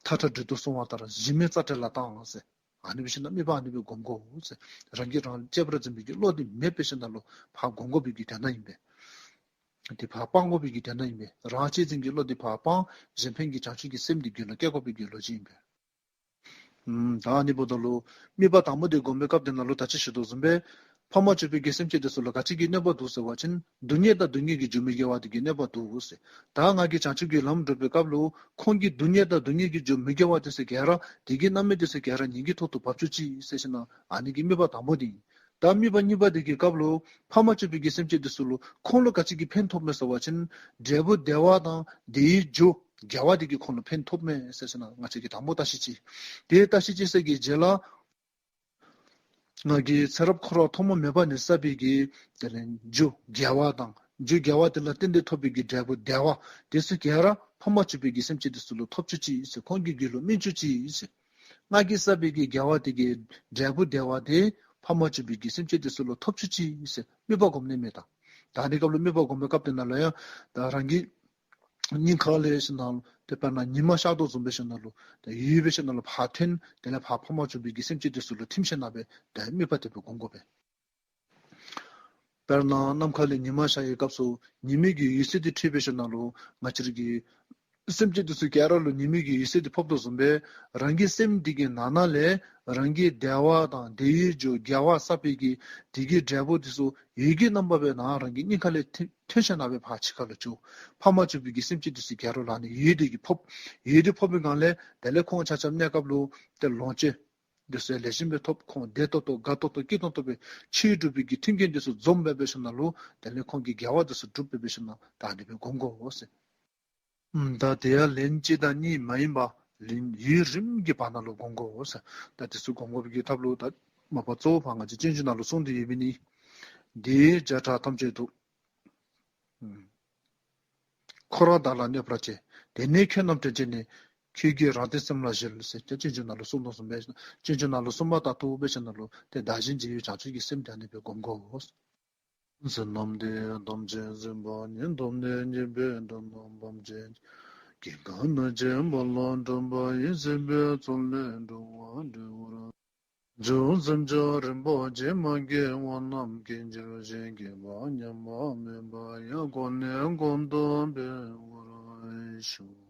ཐགས་ཁྲ་སྦྲུལ་དུ་སོང་བ་ལྟར་གཞི་མེད་རྩྭ་དྲེག་ལ་བཏང་ཟེར། ཨ་ནི་འབད་ཞིནམ་ལས་དམིགས་པ་ཨ་ནི་སྦེ་སྒོམ་དགོ་ཟེར། རང་གིས་རང་གཅེས་པར་འཛིན་པའི་གི་བློ་དེ་མེདཔ་འབད་ཞིནམ་ལས་ཕར་སྒོམ་དགོ་པའི་གི་དོན་དག་ཨིན་པས། དེ་ཕར་སྤང་དགོ་པའི་གི་དོན་དག་ཨིན་པས། རང་གཅེས་འཛིན་གྱི་བློ་དེ་ཕར་སྤང་གཞན་ཕན་གྱི་བྱང་ཆུབ་ཀྱི་སེམས་དེ་རྒྱུད་ལུ་སྐྱེ་དགོ་པའི་གི་ལོ་རྒྱུས་ཨིན་པས། ཨམ་ད་ཨ་ནི་འབདཝ་ད་ལུ་དམིགས་པ་དང་པོ་དེ་སྒོམ་པའི་སྐབས་དེ་ནང་ལུ་ད་ཅི་ཞུ་དོ་བཟུམ་སྦེ་ཕ་མ་བྱས་པའི་གི་སེམས་ཅན་དེ་ཚུ་ལུ་ག་ཅི་གི་གནོད་པ་འདུག་ཟེར་བ་ཅིན་སྡུག་བསྔལ་དང་སྡུག་བསྔལ་གྱི་རྒྱུ་མི་དགེ་བ་དེ་གི་གནོད་པ་འདུག་ཟེར། ད་ང་གིས་བྱང་ཆུབ་ཀྱི་ལམ་སྒྲུབ་པའི་སྐབས་ལུ་ཁོང་གི་སྡུག་བསྔལ་དང་སྡུག་བསྔལ་གྱི་རྒྱུ་མི་དགེ་བ་དེ་ཚུ་ག་ར་དེ་གི་རྣམ་སྨིན་དེ་ཚུ་ག་ར་ངེ་གི་ཐོག་ཏུ་བབས་བཅུག་ཅིག་ཟེར་ཞིནམ་ལས་ཨ་ནི་གི་དམིགས་པ་དང་པོ་དེ་ཨིན། ད་དམིགས་པ་གཉིས་པ་དེ་གི་སྐབས་ལུ་ཕ་མ་བྱས་པའི་གི་སེམས་ཅན་དེ་ཚུ་ལུ་ཁོང་ལུ་ག་ཅི་གིས་ཕན་ཐོགས་མས་ཟེར་བ་ཅིན་འབྲས་བུ་བདེ་བ་དང་དེའི་རྒྱུ་དགེ་བ་དེ་གིས་ཁོང་ལུ་ཕན་ཐོགས་མས་ཟེར་ཞིནམ་ལས་ང་བཅས་ཀྱིས་དང་པོ་བརྟག་ཞིབ་ཅིག། དེ་བརྟག་ཞིབ་ཅིག་ཟེར་གྱི་རྗེས་ལུ་ང་གིས་ཚེ་རབས་འཁོར་བ་ཐོག་མ་མེད་པ་ནས་བསགས་པའི་གི་དེ་ལས་རྒྱུ་དགེ་བ་དང་རྒྱུ་དགེ་བ་དེ་ལ་བརྟེན་ཏེ་ཐོབ་པའི་གི་འབྲས་བུ་བདེ་བ་དེ་ཚུ་ག་ར་ཕ་མ་བྱས་པའི་གི་སེམས་ཅན་དེ་ཚུ་ལུ་ཐོབ་བཅུག་ཅིག་ཟེར། ཁོང་གི་རྒྱུད་ལུ་སྨིན་བཅུག་ཅིག་ཟེར། ང་གིས་བསགས་པའི་གི་དགེ་བ་དེ་གི་འབྲས་བུ་བདེ་བ་དེ་ཕ་མ་བྱས་པའི་གི་སེམས་ཅན་དེ་ཚུ་ལུ་ཐོབ་བཅུག་ཅིག་ཟེར་དམིགས་པ་སྒོམ་ནི་མས། ད་ད་ཨ་ནི་སྐབས་ལུ་དམིགས་པ་སྒོམ་པའི་སྐབས་དེ་ནང་ལུ་ཡང་ད་རང་གི་སྙིང་ཁ་ལས་ཞིནམ་ལས་དེ་དཔེར་ན་ཉི་མ་ཤར་དོ་བཟུམ་སྦེ་ཞིནམ་ལས་ད་ཡུལ་སྦེ་ཞིནམ་ལས་ཕར་ཐོན། དེ་ལས་ཕར་ཕ་མ་བྱས་པའི་གི་སེམས་ཅན་དེ་ཚུ་ལུ་ཐིམ་ཞིནམ་ལས་ད་དམིགས་པ་དེ་སྦེ་སྒོམ་དགོ་པས། དཔེར་ན་ནམ་མཁའ་ལས་ཉི་མ་ཤར་བའི་སྐབས་སུ་ཉི་མའི་གི་འོད་ཟེར་དེ་འཕྲོས་སྦེ་ཞིནམ་ལས་ང་བཅས་ར་གི་སེམས་ཅན་དེ་ཚུ་ག་ར་ལུ་ཉི་མའི་གི་འོད་ཟེར་དེ་ཕོགཔ་དོ་བཟུམ་སྦེ་རང་གི་སེམས་འདི་གི་ནང་ན་ལས་རང་གི་བདེ་བ་དང་དེའི་རྒྱུ་དགེ་བ་བསགས་པའི་གི་དེ་གི་འབྲས་བུ་དེ་ཚུ་འོད་ཀྱི་རྣམ་པ་སྦེ་ནཱ་རང་གི་སྙིང་ཁ་ལས་ཐོན་ཐོན་ཞིནམ་ལས་ཕར་ཕྱི་ཁ་ལུ་འགྱོ། ཕ་མ་བྱས་པའི་གི་སེམས་ཅན་དེ་ཚུ་ག་ར་ལུ་ཨ་ནི་འོད་དེ་གིས་ཕོག། འོད་དེ་ཕོག་པའི་སྒང་ལས་དེ་ལས་ཁོང་ཆ་ཁྱབ་གནས་སྐབས་ལུ་ཏེ་ལོངས་སྤྱོད་དེ་ཚུ་ལེགས་ཤོམ་སྦེ་ཐོབ། ཁོང་བདེ་ཏོག་ཏོ་དགའ་ཏོག་ཏོ་སྐྱིད་ཏོང་ཏོ་སྦེ་ཆོས་སྒྲུབ་པའི་གི་མཐུན་རྐྱེན་དེ་ཚུ་འཛོམས་སྦེ་འབད་ཞིནམ་ལས་དེ་ལས་ཁོང་གི་དགེ་བ་དེ་ཚུ་སྒྲུབ་སྦེ་འབད་ཞིནམ་ལས་ད་ཨ་ནི་སྦེ་སྒོམ་དགོ་ཟེར། ཨམ་ད་དེ་ཡང་ལན་གཅིག་དང་གཉིས་མ་ཡིན་པར་ལན་ཡུན་རིངམོ་གི་བར་ན་ལུ་སྒོམ་དགོ་ཟེར། ད་དེ་ཚུ་སྒོམ་དགོ་པའི་གི་ཐབས་ལུ་ད་མ་པ་གཙོ་བོ་ཕར་ང་བཅས་སྤྱོད་འཇུག་ནང་ལུ་གསུངས་ཏེ་ཡོདཔ་ཨིན། འདིར་བྱ་བྲག་ཐམས་ཅད་དུ། ཨམ་འཁོར་བ་བདག་ལ་གནོད་པར་བྱེད། དེ་ནས་ཁྱོད་རྣམས་དྲན་བྱས་ནས། ཁྱོད་ཀྱིས་རང་དེ་སེམས་ལ་བཞེས་ལ་ཟེར་ཏེ་སྤྱོད་འཇུག་ནང་ལུ་གསུངས་དོ་བཟུམ་སྦེ་སྤྱོད་འཇུག་ནང་ལུ་གསུངས་པ་ལྟར་དུ་འབད་ཞིནམ་ལས་ཏེ་བདག་གཞན་བརྗེ་བའི་བྱང་ཆུབ་ཀྱི་སེམས་དེ་ཨ་ནི་སྦེ་སྒོམ་དགོ། བསོད་ནམས་འདི་ཡིས་ཐམས་ཅད་གཟིགས་པ་ཉིད། ཐོབ་ནས་ཉེས་པའི་དགྲ་རྣམས་ཕམ་བྱས་ཤིང་། སྐྱེ་རྒ་ན་འཆིའི་རྦ་ཀློང་འཁྲུགས་པ་ཡི། སྲིད་པའི་མཚོ་ལས་འགྲོ་བ་སྒྲོལ་བར་ཤོག། བྱང་ཆུབ་སེམས་མཆོག་རིན་པོ་ཆེ། མ་སྐྱེས་པ་རྣམས་སྐྱེ་གྱུར་ཅིག། སྐྱེས་པ་ཉམས་པ་མེད་པ་ཡང་། གོང་ནས་གོང་དུ་འཕེལ་བར་ཤོག།